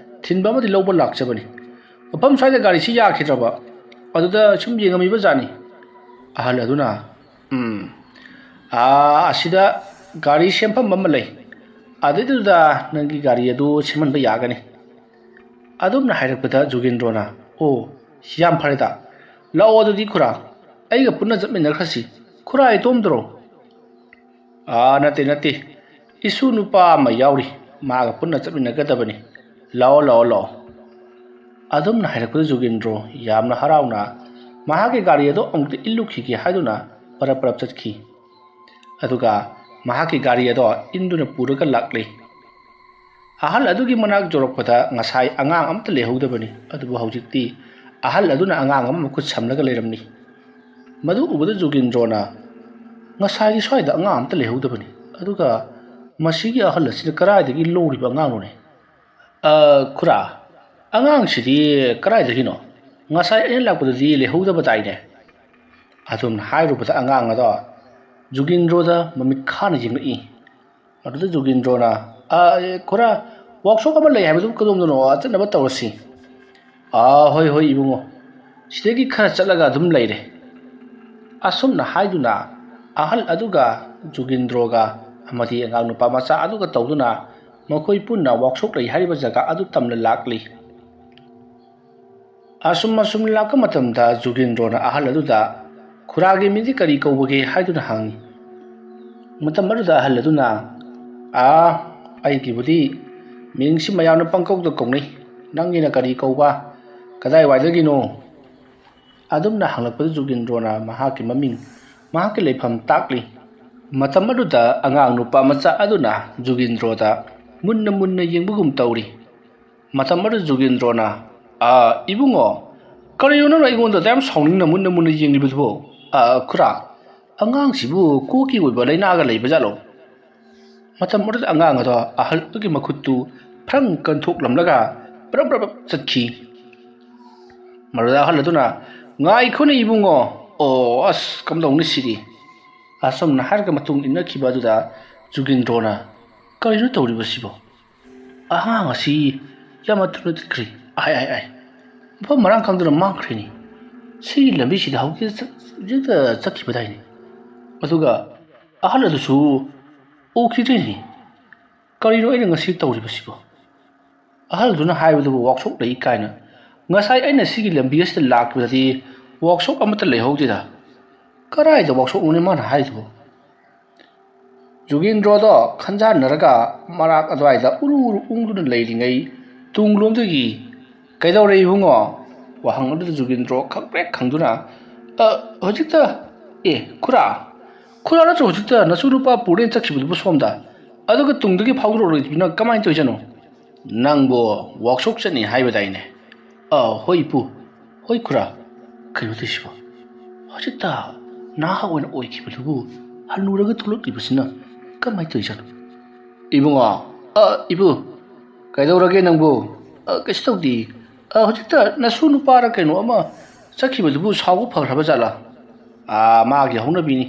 ꯊꯤꯟꯕ ꯑꯃꯗꯤ ꯂꯧꯕ ꯂꯥꯛꯆꯕꯅꯤ꯫ ꯃꯐꯝ ꯁ꯭ꯋꯥꯏꯗ ꯒꯥꯔꯤꯁꯤ ꯌꯥꯈꯤꯗ꯭ꯔꯕ, ꯑꯗꯨꯗ ꯁꯨꯝ ꯌꯦꯡꯉꯝꯃꯤꯕ ꯖꯥꯠꯅꯤ꯫" ꯑꯍꯜ ꯑꯗꯨꯅ, "ꯎꯝ, ꯑꯥ, ꯑꯁꯤꯗ ꯒꯥꯔꯤ ꯁꯦꯝꯐꯝ ꯑꯃ ꯂꯩ, ꯑꯗꯨꯏꯗꯨꯗ ꯅꯪꯒꯤ ꯒꯥꯔꯤ ꯑꯗꯨ ꯁꯦꯝꯍꯟꯕ ꯌꯥꯒꯅꯤ꯫" ꯑꯗꯨꯝꯅ ꯍꯥꯏꯔꯛꯄꯗ ꯖꯨꯒꯦꯟꯗ꯭ꯔꯣꯅ, "ꯑꯣ, ꯌꯥꯝ ꯐꯔꯦꯗ, ꯂꯥꯛꯑꯣ ꯑꯗꯨꯗꯤ ꯈꯨꯔꯥ, ꯑꯩꯒ ꯄꯨꯟꯅ ꯆꯠꯃꯤꯟꯅꯈ꯭ꯔꯁꯤ꯫ ꯈꯨꯔꯥ ꯏꯇꯣꯝꯗꯔꯣ?" "ꯑꯥ, ꯅꯠꯇꯦ, ꯅꯠꯇꯦ, ꯏꯁꯨ ꯅꯨꯄꯥ ꯑꯃ ꯌꯥꯎꯔꯤ, ꯃꯥꯒ ꯄꯨꯟꯅ ꯆꯠꯃꯤꯟꯅꯒꯗꯕꯅꯤ꯫ ꯂꯥꯛꯑꯣ, ꯂꯥꯛꯑꯣ, ꯂꯥꯛꯑꯣ꯫" ꯑꯗꯨꯝꯅ ꯍꯥꯏꯔꯛꯄꯗ ꯖꯨꯒꯦꯟꯗ꯭ꯔꯣ ꯌꯥꯝꯅ ꯍꯔꯥꯎꯅ ꯃꯍꯥꯛꯀꯤ ꯒꯥꯔꯤ ꯑꯗꯣ ꯑꯃꯨꯛꯇ ꯏꯜꯂꯨꯈꯤꯒꯦ ꯍꯥꯏꯗꯨꯅ ꯄꯔꯞ ꯄꯔꯞ ꯆꯠꯈꯤ꯫ ꯑꯗꯨꯒ ꯃꯍꯥꯛꯀꯤ ꯒꯥꯔꯤ ꯑꯗꯣ ꯏꯟꯗꯨꯅ ꯄꯨꯔꯒ ꯂꯥꯛꯂꯤ꯫ ꯑꯍꯜ ꯑꯗꯨꯒꯤ ꯃꯅꯥꯛ ꯌꯧꯔꯛꯄꯗ ꯉꯁꯥꯏ ꯑꯉꯥꯡ ꯑꯃꯠꯇ ꯂꯩꯍꯧꯗꯕꯅꯤ꯫ ꯑꯗꯨꯕꯨ ꯍꯧꯖꯤꯛꯇꯤ ꯑꯍꯜ ꯑꯗꯨꯅ ꯑꯉꯥꯡ ꯑꯃ ꯃꯈꯨꯠ ꯁꯝꯂꯒ ꯂꯩꯔꯝꯂꯤ꯫ ꯃꯗꯨ ꯎꯕꯗ ꯖꯨꯒꯤꯟꯗ꯭ꯔꯣꯅ, "ꯉꯁꯥꯏꯒꯤ ꯁ꯭ꯋꯥꯏꯗ ꯑꯉꯥꯡ ꯑꯃꯠꯇ ꯂꯩꯍꯧꯗꯕꯅꯤ, ꯑꯗꯨꯒ ꯃꯁꯤꯒꯤ ꯑꯍꯜ ꯑꯁꯤꯅ ꯀꯗꯥꯏꯗꯒꯤ ꯂꯧꯔꯤꯕ ꯑꯉꯥꯡꯅꯣꯅꯦ? ꯑ, ꯈꯨꯔꯥ, ꯑꯉꯥꯡꯁꯤꯗꯤ ꯀꯗꯥꯏꯗꯒꯤꯅꯣ? ꯉꯁꯥꯏ ꯑꯩꯅ ꯂꯥꯛꯄꯗꯗꯤ ꯂꯩꯍꯧꯗꯕꯗꯥꯏꯅꯦ?" ꯑꯗꯨꯝꯅ ꯍꯥꯏꯔꯨꯕꯗ ꯑꯉꯥꯡ ꯑꯗꯣ ꯖꯨꯒꯤꯟꯗ꯭ꯔꯣꯗ ꯃꯃꯤꯠ ꯈꯥꯅ ꯌꯦꯡꯂꯛꯏ꯫ ꯑꯗꯨꯗ ꯖꯨꯒꯤꯟꯗ꯭ꯔꯣꯅ, "ꯑ, ꯑꯦ, ꯈꯨꯔꯥ, ꯋꯥꯛꯁꯣꯞ ꯑꯃ ꯂꯩ ꯍꯥꯏꯕꯗꯨ ꯀꯗꯣꯝꯗꯅꯣ? ꯆꯠꯅꯕ ꯇꯧꯔꯁꯤ꯫" "ꯑꯥ, ꯍꯣꯏ, ꯍꯣꯏ, ꯏꯕꯨꯡꯉꯣ, ꯁꯤꯗꯒꯤ ꯈꯔ ꯆꯠꯂꯒ ꯑꯗꯨꯝ ꯂꯩꯔꯦ꯫" ꯑꯁꯨꯝꯅ ꯍꯥꯏꯗꯨꯅ ꯑꯍꯜ ꯑꯗꯨꯒ ꯖꯨꯒꯤꯟꯗ꯭ꯔꯣꯒ ꯑꯃꯗꯤ ꯑꯉꯥꯡ ꯅꯨꯄꯥ ꯃꯆꯥ ꯑꯗꯨꯒ ꯇꯧꯗꯨꯅ ꯃꯈꯣꯏ ꯄꯨꯟꯅ ꯋꯥꯛꯁꯣꯞ ꯂꯩ ꯍꯥꯏꯔꯤꯕ ꯖꯒꯥ ꯑꯗꯨ ꯇꯝꯅ ꯂꯥꯛꯂꯤ꯫ ꯑꯁꯨꯝ ꯑꯁꯨꯝ ꯂꯥꯛꯄ ꯃꯇꯝꯗ ꯖꯨꯒꯤꯟꯗ꯭ꯔꯣꯅ ꯑꯍꯜ ꯑꯗꯨꯗ, "ꯈꯨꯔꯥꯒꯤ ꯃꯤꯡꯗꯤ ꯀꯔꯤ ꯀꯧꯕꯒꯦ?" ꯍꯥꯏꯗꯨꯅ ꯍꯪꯉꯤ꯫ ꯃꯇꯝ ꯑꯗꯨꯗ ꯑꯍꯜ ꯑꯗꯨꯅ, "ꯑꯥ, ꯑꯩꯒꯤꯕꯨꯗꯤ ꯃꯤꯡꯁꯤ ꯃꯌꯥꯝꯅ ꯄꯪꯀꯧꯗ ꯀꯧꯅꯩ꯫ ꯅꯪꯒꯤꯅ ꯀꯔꯤ ꯀꯧꯕ? ꯀꯗꯥꯏꯋꯥꯏꯗꯒꯤꯅꯣ?" ꯑꯗꯨꯝꯅ ꯍꯪꯂꯛꯄꯗ ꯖꯨꯒꯤꯟꯗ꯭ꯔꯣꯅ ꯃꯍꯥꯛꯀꯤ ꯃꯃꯤꯡ, ꯃꯍꯥꯛꯀꯤ ꯂꯩꯐꯝ ꯇꯥꯛꯂꯤ꯫ ꯃꯇꯝ ꯑꯗꯨꯗ ꯑꯉꯥꯡ ꯅꯨꯄꯥ ꯃꯆꯥ ꯑꯗꯨꯅ ꯖꯨꯒꯤꯟꯗ꯭ꯔꯣꯗ ꯃꯨꯟꯅ ꯃꯨꯟꯅ ꯌꯦꯡꯕꯒꯨꯝ ꯇꯧꯔꯤ꯫ ꯃꯇꯝ ꯑꯗꯨꯗ ꯖꯨꯒꯤꯟꯗ꯭ꯔꯣꯅ, "ꯑꯥ, ꯏꯕꯨꯡꯉꯣ, ꯀꯔꯤꯅꯣ ꯅꯪꯅ ꯑꯩꯉꯣꯟꯗ ꯑꯗꯨꯌꯥꯝ ꯁꯥꯎꯅꯤꯡꯅ ꯃꯨꯟꯅ ꯃꯨꯟꯅ ꯌꯦꯡꯂꯤꯕꯗꯨꯕꯣ? ꯑꯥ, ꯈꯨꯔꯥ, ꯑꯉꯥꯡꯁꯤꯕꯨ ꯀꯣꯛꯀꯤ ꯑꯣꯏꯕ ꯂꯥꯏꯅꯥꯒ ꯂꯩꯕ ꯖꯥꯠꯂꯣ?" ꯃꯇꯝ ꯑꯗꯨꯗ ꯑꯉꯥꯡ ꯑꯗꯣ ꯑꯍꯜ ꯑꯗꯨꯒꯤ ꯃꯈꯨꯠꯇꯨ ꯐ꯭ꯔꯪ ꯀꯟꯊꯣꯛꯂꯝꯂꯒ ꯕ꯭ꯔꯞ ꯕ꯭ꯔꯞ ꯕ꯭ꯔꯞ ꯆꯠꯈꯤ꯫ ꯃꯗꯨꯗ ꯑꯍꯜ ꯑꯗꯨꯅ, "ꯉꯥꯏꯈꯣꯅꯦ ꯏꯕꯨꯡꯉꯣ, ꯑꯣ ꯑꯁ, ꯀꯝꯗꯧꯅꯤ ꯁꯤꯗꯤ?" ꯑꯁꯨꯝꯅ ꯍꯥꯏꯔꯒ ꯃꯇꯨꯡ ꯏꯟꯅꯈꯤꯕ ꯑꯗꯨꯗ ꯖꯨꯒꯤꯟꯗ꯭ꯔꯣꯅ, "ꯀꯔꯤꯅꯣ ꯇꯧꯔꯤꯕꯁꯤꯕꯣ? ꯑꯉꯥꯡ ꯑꯁꯤ ꯌꯥꯝꯅ ꯊꯨꯅ ꯆꯠꯈ꯭ꯔꯦ꯫ ꯑꯥꯏ, ꯑꯥꯏ, ꯑꯥꯏ, ꯃꯐꯝ ꯃꯔꯥꯡ ꯈꯪꯗꯅ ꯃꯥꯡꯈ꯭ꯔꯦꯅꯦ꯫ ꯁꯤꯒꯤ ꯂꯝꯕꯤꯁꯤꯗ ꯍꯧꯖꯤꯛꯇ ꯆꯠ-, ꯍꯧꯖꯤꯛꯇ ꯆꯠꯈꯤꯕꯗꯥꯏꯅꯦ꯫ ꯑꯗꯨꯒ ꯑꯍꯜ ꯑꯗꯨꯁꯨ ꯎꯈꯤꯗ꯭ꯔꯦꯅꯦ꯫ ꯀꯔꯤꯅꯣ ꯑꯩꯅ ꯉꯁꯤ ꯇꯧꯔꯤꯕꯁꯤꯕꯣ?" ꯑꯍꯜꯗꯨꯅ ꯍꯥꯏꯕꯗꯨꯕꯨ ꯋꯥꯛꯁꯣꯞ ꯂꯩ ꯀꯥꯏꯅ꯫ ꯉꯁꯥꯏ ꯑꯩꯅ ꯁꯤꯒꯤ ꯂꯝꯕꯤ ꯑꯁꯤꯗ ꯂꯥꯛꯄꯗꯗꯤ ꯋꯥꯛꯁꯣꯞ ꯑꯃꯠꯇ ꯂꯩꯍꯧꯗꯦꯗ꯫ ꯀꯗꯥꯏꯗ ꯋꯥꯛꯁꯣꯞꯅꯣꯅꯦ ꯃꯥꯅ ꯍꯥꯏꯗꯨꯕꯨ? ꯖꯨꯒꯦꯟꯗ꯭ꯔꯣꯗꯣ ꯈꯟꯖꯥꯟꯅꯔꯒ ꯃꯔꯥꯛ ꯑꯗꯨꯋꯥꯏꯗ ꯎꯔꯨ ꯎꯔꯨ ꯎꯪꯗꯨꯅ ꯂꯩꯔꯤꯉꯩ ꯇꯨꯡꯂꯣꯝꯗꯒꯤ, "ꯀꯩꯗꯧꯔꯦ ꯏꯕꯨꯡꯉꯣ?" ꯋꯥꯍꯪ ꯑꯗꯨꯗ ꯖꯨꯒꯦꯟꯗ꯭ꯔꯣ ꯈꯪꯄ꯭ꯔꯦꯛ ꯈꯪꯗꯨꯅ, "ꯑ, ꯍꯧꯖꯤꯛꯇ, ꯑꯦ, ꯈꯨꯔꯥ, ꯈꯨꯔꯥ ꯅꯠꯇ꯭ꯔꯣ ꯍꯧꯖꯤꯛꯇ ꯅꯁꯨ ꯅꯨꯄꯥ ꯄꯨꯔꯦꯅ ꯆꯠꯈꯤꯕꯗꯨꯕꯨ ꯁꯣꯝꯗ? ꯑꯗꯨꯒ ꯇꯨꯡꯗꯒꯤ ꯐꯥꯎꯗꯣꯔꯛꯂꯤꯗꯨꯅ ꯀꯃꯥꯏꯅ ꯇꯧꯔꯤꯖꯥꯠꯅꯣ?" "ꯅꯪꯕꯨ ꯋꯥꯛꯁꯣꯞ ꯆꯠꯅꯤ ꯍꯥꯏꯕꯗꯥꯏꯅꯦ?" "ꯑꯥ, ꯍꯣꯏ ꯏꯄꯨ꯫ ꯍꯣꯏ ꯈꯨꯔꯥ꯫ ꯀꯩꯅꯣ ꯇꯧꯔꯤꯁꯤꯕꯣ? ꯍꯧꯖꯤꯛꯇ ꯅꯍꯥ ꯑꯣꯏꯅ ꯑꯣꯏꯈꯤꯕꯗꯨꯕꯨ ꯍꯜꯂꯨꯔꯒ ꯊꯣꯛꯂꯛꯂꯤꯕꯁꯤꯅ ꯀꯃꯥꯏꯅ ꯇꯧꯔꯤꯖꯥꯠꯅꯣ?" "ꯏꯕꯨꯡꯉꯣ, ꯑ, ꯏꯄꯨ, ꯀꯩꯗꯧꯔꯒꯦ ꯅꯪꯕꯨ?" "ꯑ, ꯀꯩꯁꯨ ꯇꯧꯗꯦ꯫ ꯑ, ꯍꯧꯖꯤꯛꯇ ꯅꯁꯨ ꯅꯨꯄꯥꯔ ꯀꯩꯅꯣ ꯑꯃ ꯆꯠꯈꯤꯕꯗꯨꯕꯨ ꯁꯥꯎꯕ ꯐꯈ꯭ꯔꯕ ꯖꯥꯠꯂꯥ?" "ꯑꯥ, ꯃꯥꯒꯤ ꯍꯧꯅꯕꯤꯅꯤ꯫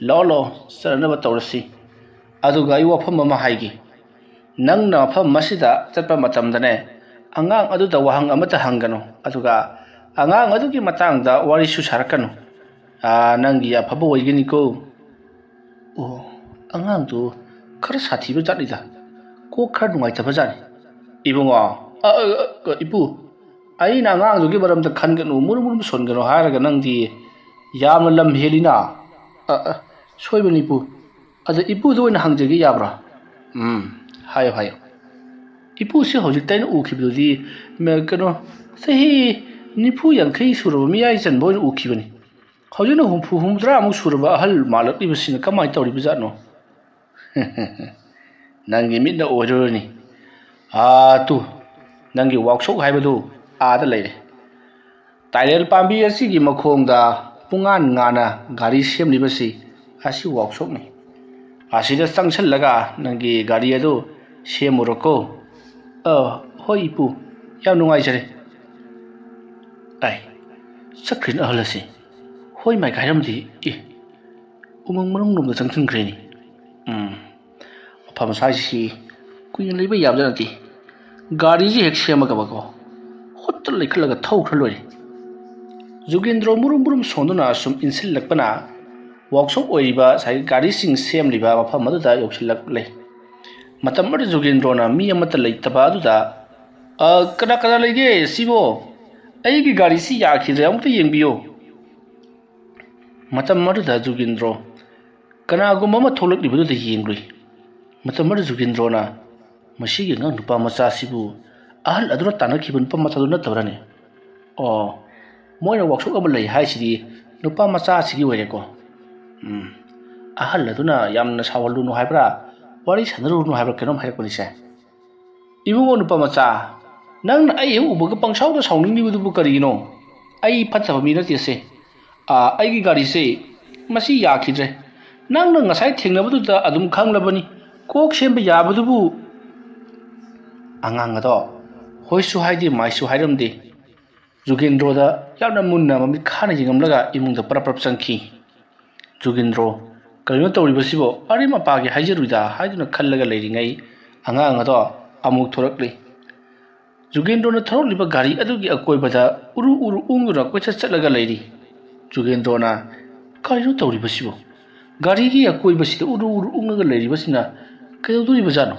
ꯂꯥꯛꯑꯣ, ꯂꯥꯛꯑꯣ, ꯆꯠꯅꯅꯕ ꯇꯧꯔꯁꯤ꯫ ꯑꯗꯨꯒ ꯑꯩ ꯋꯥꯐꯝ ꯑꯃ ꯍꯥꯏꯒꯦ꯫ ꯅꯪꯅ ꯃꯐꯝ ꯑꯁꯤꯗ ꯆꯠꯄ ꯃꯇꯝꯗꯅꯦ, ꯑꯉꯥꯡ ꯑꯗꯨꯗ ꯋꯥꯍꯪ ꯑꯃꯠꯇ ꯍꯪꯒꯅꯨ, ꯑꯗꯨꯒ ꯑꯉꯥꯡ ꯑꯗꯨꯒꯤ ꯃꯇꯥꯡꯗ ꯋꯥꯔꯤꯁꯨ ꯁꯥꯔꯛꯀꯅꯨ꯫ ꯑꯥ, ꯅꯪꯒꯤ ꯑꯐꯕ ꯑꯣꯏꯒꯅꯤꯀꯣ꯫" "ꯑꯣ, ꯑꯉꯥꯡꯗꯨ ꯈꯔ ꯁꯥꯊꯤꯕ ꯖꯥꯠꯅꯤꯗ, ꯀꯣꯛ ꯈꯔ ꯅꯨꯡꯉꯥꯏꯇꯕ ꯖꯥꯠꯅꯤ, ꯏꯕꯨꯡꯉꯣ꯫" "ꯑ, ꯑ, ꯑ, ꯏꯄꯨ, ꯑꯩꯅ ꯑꯉꯥꯡꯗꯨꯒꯤ ꯃꯔꯝꯗ ꯈꯟꯒꯅꯨ, ꯃꯨꯔꯨꯝ ꯃꯨꯔꯨꯝ ꯁꯣꯟꯒꯅꯨ ꯍꯥꯏꯔꯒ ꯅꯪꯗꯤ ꯌꯥꯝꯅ ꯂꯝ ꯍꯦꯜꯂꯤꯅ꯫" "ꯑ, ꯑ, ꯁꯣꯏꯕꯅꯤ ꯏꯄꯨ꯫ ꯑꯗ ꯏꯄꯨꯗ ꯑꯣꯏꯅ ꯍꯪꯖꯒꯦ ꯌꯥꯕ꯭ꯔꯥ?" "ꯎꯝ, ꯍꯥꯏꯌꯣ, ꯍꯥꯏꯌꯣ꯫" "ꯏꯄꯨꯁꯤ ꯍꯧꯖꯤꯛꯇ ꯑꯩꯅ ꯎꯈꯤꯕꯗꯨꯗꯤ, ꯃ-, ꯀꯩꯅꯣ, ꯆꯍꯤ ꯅꯤꯐꯨ ꯌꯥꯡꯈꯩ ꯁꯨꯔꯕ ꯃꯤꯌꯥꯏ ꯆꯟꯕ ꯑꯣꯏꯅ ꯎꯈꯤꯕꯅꯤ꯫ ꯍꯧꯖꯤꯛꯅ ꯍꯨꯝꯐꯨ ꯍꯨꯝꯐꯨꯇꯔꯥꯃꯨꯛ ꯁꯨꯔꯕ ꯑꯍꯜ ꯃꯥꯜꯂꯛꯂꯤꯕꯁꯤꯅ ꯀꯃꯥꯏꯅ ꯇꯧꯔꯤꯕ ꯖꯥꯠꯅꯣ?" "ꯅꯪꯒꯤ ꯃꯤꯠꯅ ꯑꯣꯏꯔꯨꯔꯅꯤ꯫ ꯑꯥ, ꯇꯨ, ꯅꯪꯒꯤ ꯋꯥꯛꯁꯣꯞ ꯍꯥꯏꯕꯗꯨ ꯑꯥꯗ ꯂꯩꯔꯦ꯫ ꯇꯥꯏꯔꯦꯜ ꯄꯥꯝꯕꯤ ꯑꯁꯤꯒꯤ ꯃꯈꯣꯡꯗ ꯄꯨꯡꯉꯥꯟ ꯉꯥꯅ ꯒꯥꯔꯤ ꯁꯦꯝꯂꯤꯕꯁꯤ ꯑꯁꯤ ꯋꯥꯛꯁꯣꯞꯅꯤ꯫ ꯑꯁꯤꯗ ꯆꯪꯁꯜꯂꯒ ꯅꯪꯒꯤ ꯒꯥꯔꯤ ꯑꯗꯨ ꯁꯦꯝꯃꯨꯔꯣꯀꯣ꯫" "ꯑ, ꯍꯣꯏ ꯏꯄꯨ, ꯌꯥꯝ ꯅꯨꯡꯉꯥꯏꯖꯔꯦ꯫" ꯑꯩ, ꯆꯠꯈ꯭ꯔꯤꯅ ꯑꯍꯜ ꯑꯁꯤ꯫ ꯍꯣꯏ ꯃꯥꯏ ꯍꯥꯏꯔꯝꯗꯤ꯫ ꯑꯦ, ꯎꯃꯪ ꯃꯅꯨꯡꯂꯣꯝꯗ ꯆꯪꯁꯤꯟꯈ꯭ꯔꯦꯅꯦ꯫ ꯎꯝ, ꯃꯐꯝ ꯑꯁꯥꯏꯁꯤ ꯀꯨꯏꯅ ꯂꯩꯕ ꯌꯥꯕꯖꯥꯠ ꯅꯠꯇꯦ꯫ ꯒꯥꯔꯤꯁꯤ ꯍꯦꯛ ꯁꯦꯝꯃꯒꯕꯀꯣ, ꯍꯨꯠꯇ ꯂꯩꯈꯠꯂꯒ ꯊꯧꯈ꯭ꯔ ꯂꯣꯏꯔꯦ꯫ ꯖꯨꯒꯦꯟꯗ꯭ꯔꯣ ꯃꯨꯔꯨꯝ ꯃꯨꯔꯨꯝ ꯁꯣꯟꯗꯨꯅ ꯁꯨꯝ ꯏꯟꯁꯤꯜꯂꯛꯄꯅ ꯋꯥꯛꯁꯣꯞ ꯑꯣꯏꯔꯤꯕ ꯉꯁꯥꯏꯒꯤ ꯒꯥꯔꯤꯁꯤꯡ ꯁꯦꯝꯂꯤꯕ ꯃꯐꯝ ꯑꯗꯨꯗ ꯌꯧꯁꯤꯜꯂꯛꯂꯦ꯫ ꯃꯇꯝ ꯑꯗꯨꯗ ꯖꯨꯒꯦꯟꯗ꯭ꯔꯣꯅ ꯃꯤ ꯑꯃꯠꯇ ꯂꯩꯇꯕ ꯑꯗꯨꯗ, "ꯑ, ꯀꯅꯥ ꯀꯅꯥ ꯂꯩꯒꯦ ꯁꯤꯕꯣ? ꯑꯩꯒꯤ ꯒꯥꯔꯤꯁꯤ ꯌꯥꯈꯤꯗ꯭ꯔꯦ, ꯑꯃꯨꯛꯇ ꯌꯦꯡꯕꯤꯌꯨ꯫" ꯃꯇꯝ ꯑꯗꯨꯗ ꯖꯨꯒꯦꯟꯗ꯭ꯔꯣ ꯀꯅꯥꯒꯨꯝꯕ ꯑꯃ ꯊꯣꯛꯂꯛꯂꯤꯕꯗꯨꯗ ꯌꯦꯡꯂꯨꯏ꯫ ꯃꯇꯝ ꯑꯗꯨꯗ ꯖꯨꯒꯦꯟꯗ꯭ꯔꯣꯅ, "ꯃꯁꯤꯒꯤ ꯑꯉꯥꯡ ꯅꯨꯄꯥ ꯃꯆꯥꯁꯤꯕꯨ ꯑꯍꯜ ꯑꯗꯨꯅ ꯇꯥꯟꯅꯈꯤꯕ ꯅꯨꯄꯥ ꯃꯆꯥꯗꯨ ꯅꯠꯇꯕ꯭ꯔꯅꯦ? ꯑꯣ, ꯃꯣꯏꯅ ꯋꯥꯛꯁꯣꯞ ꯑꯃ ꯂꯩ ꯍꯥꯏꯁꯤꯗꯤ ꯅꯨꯄꯥ ꯃꯆꯥꯁꯤꯒꯤ ꯑꯣꯏꯔꯦꯀꯣ꯫ ꯎꯝ, ꯑꯍꯜ ꯑꯗꯨꯅ ꯌꯥꯝꯅ ꯁꯥꯎꯍꯜꯂꯨꯅꯨ ꯍꯥꯏꯕ꯭ꯔꯥ, ꯋꯥꯔꯤ ꯁꯥꯟꯅꯔꯨꯅꯨ ꯍꯥꯏꯕ꯭ꯔꯥ, ꯀꯩꯅꯣꯝ ꯍꯥꯏꯔꯛꯄꯅꯤꯁꯦ꯫" "ꯏꯕꯨꯡꯉꯣ ꯅꯨꯄꯥ ꯃꯆꯥ, ꯅꯪꯅ ꯑꯩ ꯍꯦꯛ ꯎꯕꯒ ꯄꯪꯁꯥꯎꯗ ꯁꯥꯎꯅꯤꯡꯂꯤꯕꯗꯨꯕꯨ ꯀꯔꯤꯒꯤꯅꯣ? ꯑꯩ ꯐꯠꯇꯕ ꯃꯤ ꯅꯠꯇꯦꯁꯦ꯫ ꯑꯥ, ꯑꯩꯒꯤ ꯒꯥꯔꯤꯁꯦ ꯃꯁꯤ ꯌꯥꯈꯤꯗ꯭ꯔꯦ꯫ ꯅꯪꯅ ꯉꯁꯥꯏ ꯊꯦꯡꯅꯕꯗꯨꯗ ꯑꯗꯨꯝ ꯈꯪꯂꯕꯅꯤ꯫ ꯀꯣꯛ ꯁꯦꯝꯕ ꯌꯥꯕꯗꯨꯕꯨ"꯫ ꯑꯉꯥꯡ ꯑꯗꯣ ꯍꯣꯏꯁꯨ ꯍꯥꯏꯗꯦ, ꯃꯥꯏꯁꯨ ꯍꯥꯏꯔꯝꯗꯦ꯫ ꯖꯨꯒꯦꯟꯗ꯭ꯔꯣꯗ ꯌꯥꯝꯅ ꯃꯨꯟꯅ ꯃꯃꯤꯠ ꯈꯥꯅ ꯌꯦꯡꯉꯝꯂꯒ ꯏꯃꯨꯡꯗ ꯄꯔꯞ ꯄꯔꯞ ꯆꯪꯈꯤ꯫ ꯖꯨꯒꯦꯟꯗ꯭ꯔꯣ, "ꯀꯔꯤꯅꯣ ꯇꯧꯔꯤꯕꯁꯤꯕꯣ? ꯑꯔꯦꯝ ꯑꯄꯥꯒꯤ ꯍꯥꯏꯖꯔꯨꯏꯗ" ꯍꯥꯏꯗꯨꯅ ꯈꯜꯂꯒ ꯂꯩꯔꯤꯉꯩ, ꯑꯉꯥꯡ ꯑꯗꯣ ꯑꯃꯨꯛ ꯊꯣꯔꯛꯂꯤ꯫ ꯖꯨꯒꯦꯟꯗ꯭ꯔꯣꯅ ꯊꯧꯔꯛꯂꯤꯕ ꯒꯥꯔꯤ ꯑꯗꯨꯒꯤ ꯑꯀꯣꯏꯕꯗ ꯎꯔꯨ ꯎꯔꯨ ꯎꯪꯗꯨꯅ ꯀꯣꯏꯆꯠ ꯆꯠꯂꯒ ꯂꯩꯔꯤ꯫ ꯖꯨꯒꯦꯟꯗ꯭ꯔꯣꯅ, "ꯀꯔꯤꯅꯣ ꯇꯧꯔꯤꯕꯁꯤꯕꯣ? ꯒꯥꯔꯤꯒꯤ ꯑꯀꯣꯏꯕꯁꯤꯗ ꯎꯔꯨ ꯎꯔꯨ ꯎꯪꯉꯒ ꯂꯩꯔꯤꯕꯁꯤꯅ ꯀꯩꯗꯧꯗꯣꯔꯤꯕꯖꯥꯠꯅꯣ?"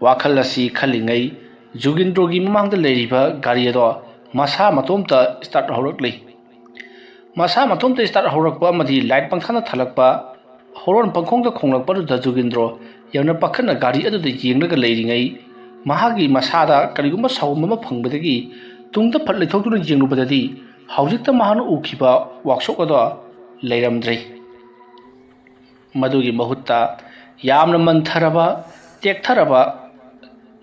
ꯋꯥꯈꯜ ꯑꯁꯤ ꯈꯜꯂꯤꯉꯩ, ꯖꯨꯒꯦꯟꯗ꯭ꯔꯣꯒꯤ ꯃꯃꯥꯡꯗ ꯂꯩꯔꯤꯕ ꯒꯥꯔꯤ ꯑꯗꯣ ꯃꯁꯥ ꯃꯇꯣꯝꯇ start ꯍꯧꯔꯛꯂꯤ꯫ ꯃꯁꯥ ꯃꯇꯣꯝꯇ start ꯍꯧꯔꯛꯄ ꯑꯃꯗꯤ light ꯄꯪꯊꯥꯟꯗ ꯊꯥꯜꯂꯛꯄ, horn ꯄꯪꯈꯣꯡꯗ ꯈꯣꯡꯂꯛꯄ ꯑꯗꯨꯗ ꯖꯨꯒꯦꯟꯗ꯭ꯔꯣ ꯌꯥꯝꯅ ꯄꯥꯈꯠꯅ ꯒꯥꯔꯤ ꯑꯗꯨꯗ ꯌꯦꯡꯂꯒ ꯂꯩꯔꯤꯉꯩ, ꯃꯍꯥꯛꯀꯤ ꯃꯁꯥꯗ ꯀꯔꯤꯒꯨꯝꯕ ꯁꯥꯎꯝ ꯑꯃ ꯐꯪꯕꯗꯒꯤ ꯇꯨꯡꯗ ꯐꯠ ꯂꯩꯊꯣꯛꯇꯨꯅ ꯌꯦꯡꯂꯨꯕꯗꯗꯤ, ꯍꯧꯖꯤꯛꯇ ꯃꯍꯥꯛꯅ ꯎꯈꯤꯕ workshop ꯑꯗꯣ ꯂꯩꯔꯝꯗ꯭ꯔꯦ꯫ ꯃꯗꯨꯒꯤ ꯃꯍꯨꯠꯇ ꯌꯥꯝꯅ ꯃꯟꯊꯔꯕ, ꯇꯦꯛꯊꯔꯕ,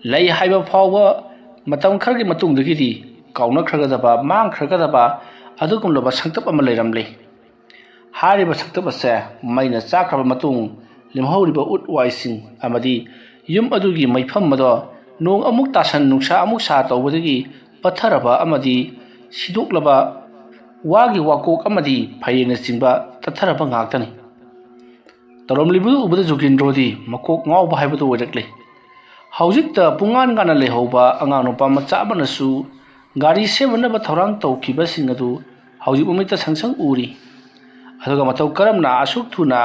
ꯂꯩ ꯍꯥꯏꯕ ꯐꯥꯎꯕ ꯃꯇꯝ ꯈꯔꯒꯤ ꯃꯇꯨꯡꯗꯒꯤꯗꯤ ꯀꯥꯎꯅꯈ꯭ꯔꯒꯗꯕ, ꯃꯥꯡꯈ꯭ꯔꯒꯗꯕ ꯑꯗꯨꯒꯨꯝꯂꯕ ꯁꯛꯇꯝ ꯑꯃ ꯂꯩꯔꯝꯂꯦ꯫ ꯍꯥꯏꯔꯤꯕ ꯁꯛꯇꯝ ꯑꯁꯦ ꯃꯩꯅ ꯆꯥꯛꯈ꯭ꯔꯕ ꯃꯇꯨꯡ, ꯂꯦꯝꯍꯧꯔꯤꯕ ꯎꯠ ꯋꯥꯏꯁꯤꯡ ꯑꯃꯗꯤ ꯌꯨꯝ ꯑꯗꯨꯒꯤ ꯃꯩꯐꯝ ꯑꯗꯣ ꯅꯣꯡ ꯑꯃꯨꯛ ꯇꯥꯁꯟ, ꯅꯨꯡꯁꯥ ꯑꯃꯨꯛ ꯁꯥ ꯇꯧꯕꯗꯒꯤ ꯄꯠꯊꯔꯕ ꯑꯃꯗꯤ ꯁꯤꯗꯣꯛꯂꯕ ꯋꯥꯒꯤ ꯋꯥꯀꯣꯛ ꯑꯃꯗꯤ ꯐꯩꯔꯦꯡꯅꯆꯤꯡꯕ ꯇꯠꯊꯔꯕ ꯉꯥꯛꯇꯅꯤ꯫ ꯇꯧꯔꯝꯂꯤꯕꯗꯨ ꯎꯕꯗ ꯖꯨꯒꯦꯟꯗ꯭ꯔꯣꯗꯤ ꯃꯀꯣꯛ ꯉꯥꯎꯕ ꯍꯥꯏꯕꯗꯨ ꯑꯣꯏꯔꯛꯂꯦ꯫ ꯍꯧꯖꯤꯛꯇ ꯄꯨꯡꯉꯥꯟ ꯉꯥꯟꯅ ꯂꯩꯍꯧꯕ ꯑꯉꯥꯡ ꯅꯨꯄꯥ ꯃꯆꯥ ꯑꯃꯅꯁꯨ ꯒꯥꯔꯤ ꯁꯦꯝꯅꯅꯕ ꯊꯧꯔꯥꯡ ꯇꯧꯈꯤꯕꯁꯤꯡ ꯑꯗꯨ ꯍꯧꯖꯤꯛ ꯃꯃꯤꯠꯇ ꯁꯪ ꯁꯪ ꯎꯔꯤ꯫ ꯑꯗꯨꯒ ꯃꯇꯧ ꯀꯔꯝꯅ ꯑꯁꯨꯛ ꯊꯨꯅ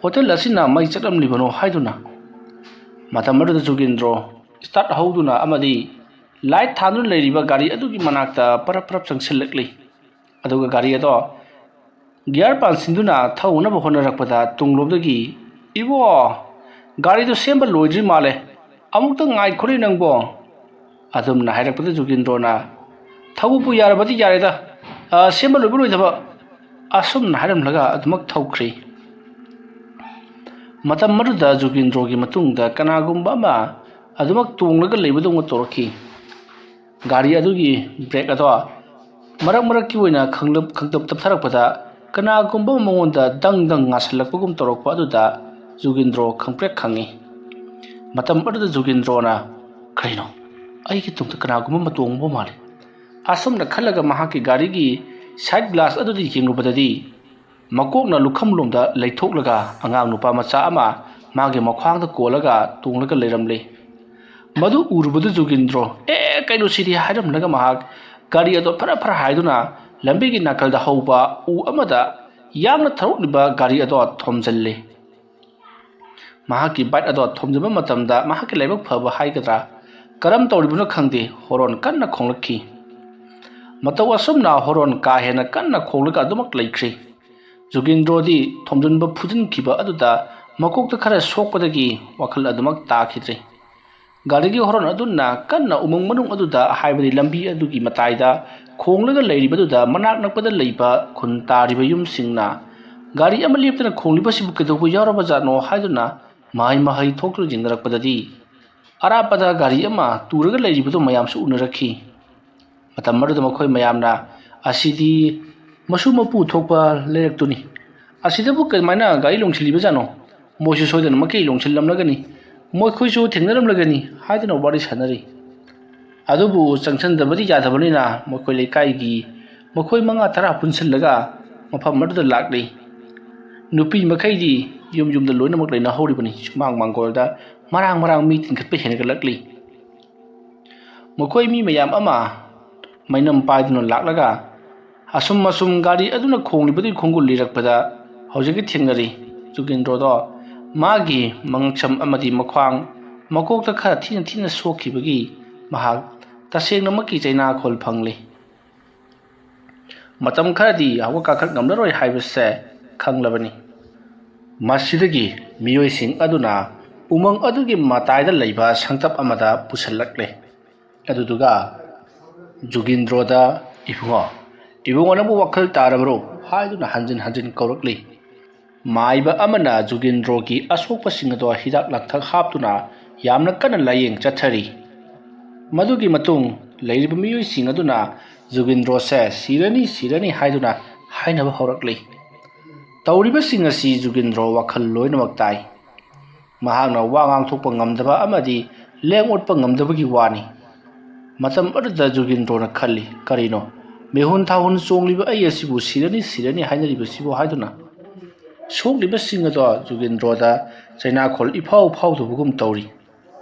ꯍꯣꯇꯦꯜ ꯑꯁꯤꯅ ꯃꯩ ꯆꯠꯂꯝꯂꯤꯕꯅꯣ ꯍꯥꯏꯗꯨꯅ꯫ ꯃꯇꯝ ꯑꯗꯨꯗ ꯖꯨꯒꯦꯟꯗ꯭ꯔꯣ start ꯍꯧꯗꯨꯅ ꯑꯃꯗꯤ light ꯊꯥꯟꯗꯨꯅ ꯂꯩꯔꯤꯕ ꯒꯥꯔꯤ ꯑꯗꯨꯒꯤ ꯃꯅꯥꯛꯇ ꯄꯔꯞ ꯄꯔꯞ ꯆꯪꯁꯤꯜꯂꯛꯂꯤ꯫ ꯑꯗꯨꯒ ꯒꯥꯔꯤ ꯑꯗꯣ gear ꯄꯥꯟꯁꯤꯟꯗꯨꯅ ꯊꯧꯅꯕ ꯍꯣꯠꯅꯔꯛꯄꯗ ꯇꯨꯡꯂꯣꯝꯗꯒꯤ, "ꯏꯕꯣ, ꯒꯥꯔꯤꯗꯨ ꯁꯦꯝꯕ ꯂꯣꯏꯗ꯭ꯔꯤ ꯃꯥꯜꯂꯦ, ꯑꯃꯨꯛꯇ ꯉꯥꯏꯈꯣꯅꯦ ꯅꯪꯕꯣ"꯫ ꯑꯗꯨꯝꯅ ꯍꯥꯏꯔꯛꯄꯗ ꯖꯨꯒꯦꯟꯗ꯭ꯔꯣꯅ, "ꯊꯧꯕꯕꯨ ꯌꯥꯔꯕꯗꯤ ꯌꯥꯔꯦꯗ, ꯑ, ꯁꯦꯝꯕ ꯂꯣꯏꯕ ꯂꯣꯏꯗꯕ", ꯑꯁꯨꯝꯅ ꯍꯥꯏꯔꯝꯂꯒ ꯑꯗꯨꯃꯛ ꯊꯧꯈ꯭ꯔꯦ꯫ ꯃꯇꯝ ꯑꯗꯨꯗ ꯖꯨꯒꯦꯟꯗ꯭ꯔꯣꯒꯤ ꯃꯇꯨꯡꯗ ꯀꯅꯥꯒꯨꯝꯕ ꯑꯃ ꯑꯗꯨꯃꯛ ꯇꯣꯡꯂꯒ ꯂꯩꯕꯗꯧꯅ ꯇꯧꯔꯛꯈꯤ꯫ ꯒꯥꯔꯤ ꯑꯗꯨꯒꯤ ꯕ꯭ꯔꯦꯛ ꯑꯗꯣ ꯃꯔꯛ ꯃꯔꯛꯀꯤ ꯑꯣꯏꯅ ꯈꯪꯂꯞ-, ꯈꯪꯇꯞ ꯇꯞꯊꯔꯛꯄꯗ ꯀꯅꯥꯒꯨꯝꯕ ꯑꯃ ꯃꯉꯣꯟꯗ ꯗꯪ ꯗꯪ ꯉꯥꯁꯤꯜꯂꯛꯄꯒꯨꯝ ꯇꯧꯔꯛꯄ ꯑꯗꯨꯗ ꯖꯨꯒꯤꯟꯗ꯭ꯔꯣ ꯈꯪꯄ꯭ꯔꯦꯛ ꯈꯪꯉꯤ꯫ ꯃꯇꯝ ꯑꯗꯨꯗ ꯖꯨꯒꯤꯟꯗ꯭ꯔꯣꯅ, "ꯀꯔꯤꯅꯣ? ꯑꯩꯒꯤ ꯇꯨꯡꯗ ꯀꯅꯥꯒꯨꯝꯕ ꯑꯃ ꯇꯣꯡꯕ ꯃꯥꯜꯂꯤ꯫" ꯑꯁꯨꯝꯅ ꯈꯜꯂꯒ ꯃꯍꯥꯛꯀꯤ ꯒꯥꯔꯤꯒꯤ ꯁꯥꯏꯠ ꯒ꯭ꯂꯥꯁ ꯑꯗꯨꯗ ꯌꯦꯡꯂꯨꯕꯗꯗꯤ ꯃꯀꯣꯛꯅ ꯂꯨꯈꯝꯂꯣꯝꯗ ꯂꯩꯊꯣꯛꯂꯒ ꯑꯉꯥꯡ ꯅꯨꯄꯥ ꯃꯆꯥ ꯑꯃ ꯃꯥꯒꯤ ꯃꯈ꯭ꯋꯥꯡꯗ ꯀꯣꯜꯂꯒ ꯇꯣꯡꯂꯒ ꯂꯩꯔꯝꯂꯦ꯫ ꯃꯗꯨ ꯎꯔꯨꯕꯗ ꯖꯨꯒꯤꯟꯗ꯭ꯔꯣ, "ꯑꯦ, ꯀꯩꯅꯣ ꯁꯤꯗꯤ?" ꯍꯥꯏꯔꯝꯂꯒ ꯃꯍꯥꯛ ꯒꯥꯔꯤ ꯑꯗꯣ ꯐꯔ ꯐꯔ ꯍꯥꯏꯗꯨꯅ ꯂꯝꯕꯤꯒꯤ ꯅꯥꯀꯜꯗ ꯍꯧꯕ ꯎ ꯑꯃꯗ ꯌꯥꯡꯅ ꯊꯧꯔꯛꯂꯤꯕ ꯒꯥꯔꯤ ꯑꯗꯣ ꯊꯣꯝꯖꯤꯜꯂꯤ꯫ ꯃꯍꯥꯛꯀꯤ ꯕꯥꯏꯛ ꯑꯗꯣ ꯊꯣꯝꯖꯤꯟꯕ ꯃꯇꯝꯗ ꯃꯍꯥꯛꯀꯤ ꯂꯥꯏꯕꯛ ꯐꯕ ꯍꯥꯏꯒꯗ꯭ꯔꯥ, ꯀꯔꯝ ꯇꯧꯔꯤꯕꯅꯣ ꯈꯪꯗꯦ, ꯍꯣꯔꯣꯟ ꯀꯟꯅ ꯈꯣꯡꯂꯛꯈꯤ꯫ ꯃꯇꯧ ꯑꯁꯨꯝꯅ ꯍꯣꯔꯣꯟ ꯀꯥ ꯍꯦꯟꯅ ꯀꯟꯅ ꯈꯣꯡꯂꯒ ꯑꯗꯨꯃꯛ ꯂꯩꯈ꯭ꯔꯦ꯫ ꯖꯨꯒꯤꯟꯗ꯭ꯔꯣꯗꯤ ꯊꯣꯝꯖꯤꯟꯕ ꯐꯨꯖꯤꯟꯈꯤꯕ ꯑꯗꯨꯗ ꯃꯀꯣꯛꯇ ꯈꯔ ꯁꯣꯛꯄꯗꯒꯤ ꯋꯥꯈꯜ ꯑꯗꯨꯃꯛ ꯇꯥꯈꯤꯗ꯭ꯔꯦ꯫ ꯒꯥꯔꯤꯒꯤ ꯍꯣꯔꯣꯟ ꯑꯗꯨꯅ ꯀꯟꯅ ꯎꯃꯪ ꯃꯅꯨꯡ ꯑꯗꯨꯗ, ꯍꯥꯏꯕꯗꯤ ꯂꯝꯕꯤ ꯑꯗꯨꯒꯤ ꯃꯇꯥꯏꯗ ꯈꯣꯡꯂꯒ ꯂꯩꯔꯤꯕꯗꯨꯗ ꯃꯅꯥꯛ ꯅꯛꯄꯗ ꯂꯩꯕ ꯈꯨꯟ ꯇꯥꯔꯤꯕ ꯌꯨꯝꯁꯤꯡꯅ ꯒꯥꯔꯤ ꯑꯃ ꯂꯦꯞꯇꯅ ꯈꯣꯡꯂꯤꯕꯁꯤꯕꯨ ꯀꯩꯗꯧꯕ ꯌꯥꯎꯔꯕꯖꯥꯠꯅꯣ ꯍꯥꯏꯗꯨꯅ ꯃꯍꯩ ꯃꯍꯩ ꯊꯣꯛꯇꯨꯅ ꯌꯦꯡꯅꯔꯛꯄꯗꯗꯤ ꯑꯔꯥꯞꯄꯗ ꯒꯥꯔꯤ ꯑꯃ ꯇꯨꯔꯒ ꯂꯩꯔꯤꯕꯗꯨ ꯃꯌꯥꯝꯁꯨ ꯎꯅꯔꯛꯈꯤ꯫ ꯃꯇꯝ ꯑꯗꯨꯗ ꯃꯈꯣꯏ ꯃꯌꯥꯝꯅ, "ꯑꯁꯤꯗꯤ ꯃꯁꯨ ꯃꯄꯨ ꯊꯣꯛꯄ ꯂꯩꯔꯛꯇꯨꯅꯤ꯫ ꯑꯁꯤꯗꯕꯨ ꯀꯃꯥꯏꯅ ꯒꯥꯔꯤ ꯂꯣꯡꯁꯤꯜꯂꯤꯕꯖꯥꯠꯅꯣ? ꯃꯣꯏꯁꯨ ꯁꯣꯏꯗꯅꯃꯛꯀꯤ ꯂꯣꯡꯁꯤꯜꯂꯝꯂꯒꯅꯤ, ꯃꯈꯣꯏꯁꯨ ꯊꯦꯡꯅꯔꯝꯂꯒꯅꯤ" ꯍꯥꯏꯗꯨꯅ ꯋꯥꯔꯤ ꯁꯥꯟꯅꯔꯤ꯫ ꯑꯗꯨꯕꯨ ꯆꯪꯁꯤꯟꯗꯕꯗꯤ ꯌꯥꯗꯕꯅꯤꯅ ꯃꯈꯣꯏ ꯂꯩꯀꯥꯏꯒꯤ ꯃꯈꯣꯏ ꯃꯉꯥ ꯇꯔꯥ ꯄꯨꯟꯁꯤꯜꯂꯒ ꯃꯐꯝ ꯑꯗꯨꯗ ꯂꯥꯛꯂꯤ꯫ ꯅꯨꯄꯤ ꯃꯈꯩꯗꯤ ꯌꯨꯝ ꯌꯨꯝꯗ ꯂꯣꯏꯅꯃꯛ ꯂꯩꯅꯍꯧꯔꯤꯕꯅꯤ꯫ ꯁꯨꯃꯥꯡ ꯃꯥꯡꯒꯣꯜꯗ ꯃꯔꯥꯡ ꯃꯔꯥꯡ ꯃꯤ ꯇꯤꯟꯈꯠꯄ ꯍꯦꯟꯒꯠꯂꯛꯂꯤ꯫ ꯃꯈꯣꯏ ꯃꯤ ꯃꯌꯥꯝ ꯑꯃ ꯃꯩꯅꯝ ꯄꯥꯏꯗꯨꯅ ꯂꯥꯛꯂꯒ ꯑꯁꯨꯝ ꯑꯁꯨꯝ ꯒꯥꯔꯤ ꯑꯗꯨꯅ ꯈꯣꯡꯂꯤꯕꯗꯨꯒꯤ ꯈꯣꯡꯒꯨꯜ ꯂꯤꯔꯛꯄꯗ ꯍꯧꯖꯤꯛꯀꯤ ꯊꯦꯡꯅꯔꯤ꯫ ꯖꯨꯒꯤꯟꯗ꯭ꯔꯣꯗꯣ ꯃꯥꯒꯤ ꯃꯉꯛꯁꯝ ꯑꯃꯗꯤ ꯃꯈ꯭ꯋꯥꯡ ꯃꯀꯣꯛꯇ ꯈꯔ ꯊꯤꯅ ꯊꯤꯅ ꯁꯣꯛꯈꯤꯕꯒꯤ ꯃꯍꯥꯛ ꯇꯁꯦꯡꯅꯃꯛꯀꯤ ꯆꯩꯅꯥꯈꯣꯜ ꯐꯪꯂꯤ꯫ ꯃꯇꯝ ꯈꯔꯗꯤ ꯍꯧꯒꯠ ꯀꯥꯈꯠ ꯉꯝꯂꯔꯣꯏ ꯍꯥꯏꯕꯁꯦ ꯈꯪꯂꯕꯅꯤ꯫ ꯃꯁꯤꯗꯒꯤ ꯃꯤꯑꯣꯏꯁꯤꯡ ꯑꯗꯨꯅ ꯎꯃꯪ ꯑꯗꯨꯒꯤ ꯃꯇꯥꯏꯗ ꯂꯩꯕ ꯁꯪꯇꯞ ꯑꯃꯗ ꯄꯨꯁꯤꯜꯂꯛꯂꯦ꯫ ꯑꯗꯨꯗꯨꯒ ꯖꯨꯒꯤꯟꯗ꯭ꯔꯣꯗ, "ꯏꯕꯨꯡꯉꯣ, ꯏꯕꯨꯡꯉꯣ, ꯅꯪꯕꯨ ꯋꯥꯈꯜ ꯇꯥꯔꯕ꯭ꯔꯣ?" ꯍꯥꯏꯗꯨꯅ ꯍꯟꯖꯤꯟ ꯍꯟꯖꯤꯟ ꯀꯧꯔꯛꯂꯤ꯫ ꯃꯥꯏꯕ ꯑꯃꯅ ꯖꯨꯒꯤꯟꯗ꯭ꯔꯣꯒꯤ ꯑꯁꯣꯛꯄꯁꯤꯡ ꯑꯗꯣ ꯍꯤꯗꯥꯛ ꯂꯥꯡꯊꯛ ꯍꯥꯞꯇꯨꯅ ꯌꯥꯝꯅ ꯀꯟꯅ ꯂꯥꯌꯦꯡ ꯆꯠꯊꯔꯤ꯫ ꯃꯗꯨꯒꯤ ꯃꯇꯨꯡ ꯂꯩꯔꯤꯕ ꯃꯤꯑꯣꯏꯁꯤꯡ ꯑꯗꯨꯅ ꯖꯨꯒꯤꯟꯗ꯭ꯔꯣꯁꯦ ꯁꯤꯔꯅꯤ, ꯁꯤꯔꯅꯤ ꯍꯥꯏꯗꯨꯅ ꯍꯥꯏꯅꯕ ꯍꯧꯔꯛꯂꯤ꯫ ꯇꯧꯔꯤꯕꯁꯤꯡ ꯑꯁꯤ ꯖꯨꯒꯤꯟꯗ꯭ꯔꯣ ꯋꯥꯈꯜ ꯂꯣꯏꯅꯃꯛ ꯇꯥꯏ꯫ ꯃꯍꯥꯛꯅ ꯋꯥ ꯉꯥꯡꯊꯣꯛꯄ ꯉꯝꯗꯕ ꯑꯃꯗꯤ ꯂꯦꯡ ꯑꯣꯠꯄ ꯉꯝꯗꯕꯒꯤ ꯋꯥꯅꯤ꯫ ꯃꯇꯝ ꯑꯗꯨꯗ ꯖꯨꯒꯤꯟꯗ꯭ꯔꯣꯅ ꯈꯜꯂꯤ, "ꯀꯔꯤꯅꯣ? ꯃꯤꯍꯨꯟ ꯊꯥꯍꯨꯟ ꯆꯣꯡꯂꯤꯕ ꯑꯩ ꯑꯁꯤꯕꯨ ꯁꯤꯔꯅꯤ, ꯁꯤꯔꯅꯤ ꯍꯥꯏꯅꯔꯤꯕꯁꯤꯕꯨ?" ꯍꯥꯏꯗꯨꯅ ꯁꯣꯛꯂꯤꯕꯁꯤꯡ ꯑꯗꯣ ꯖꯨꯒꯤꯟꯗ꯭ꯔꯣꯗ ꯆꯩꯅꯥꯈꯣꯜ ꯏꯐꯥꯎ ꯐꯥꯎꯗꯕꯒꯨꯝ ꯇꯧꯔꯤ꯫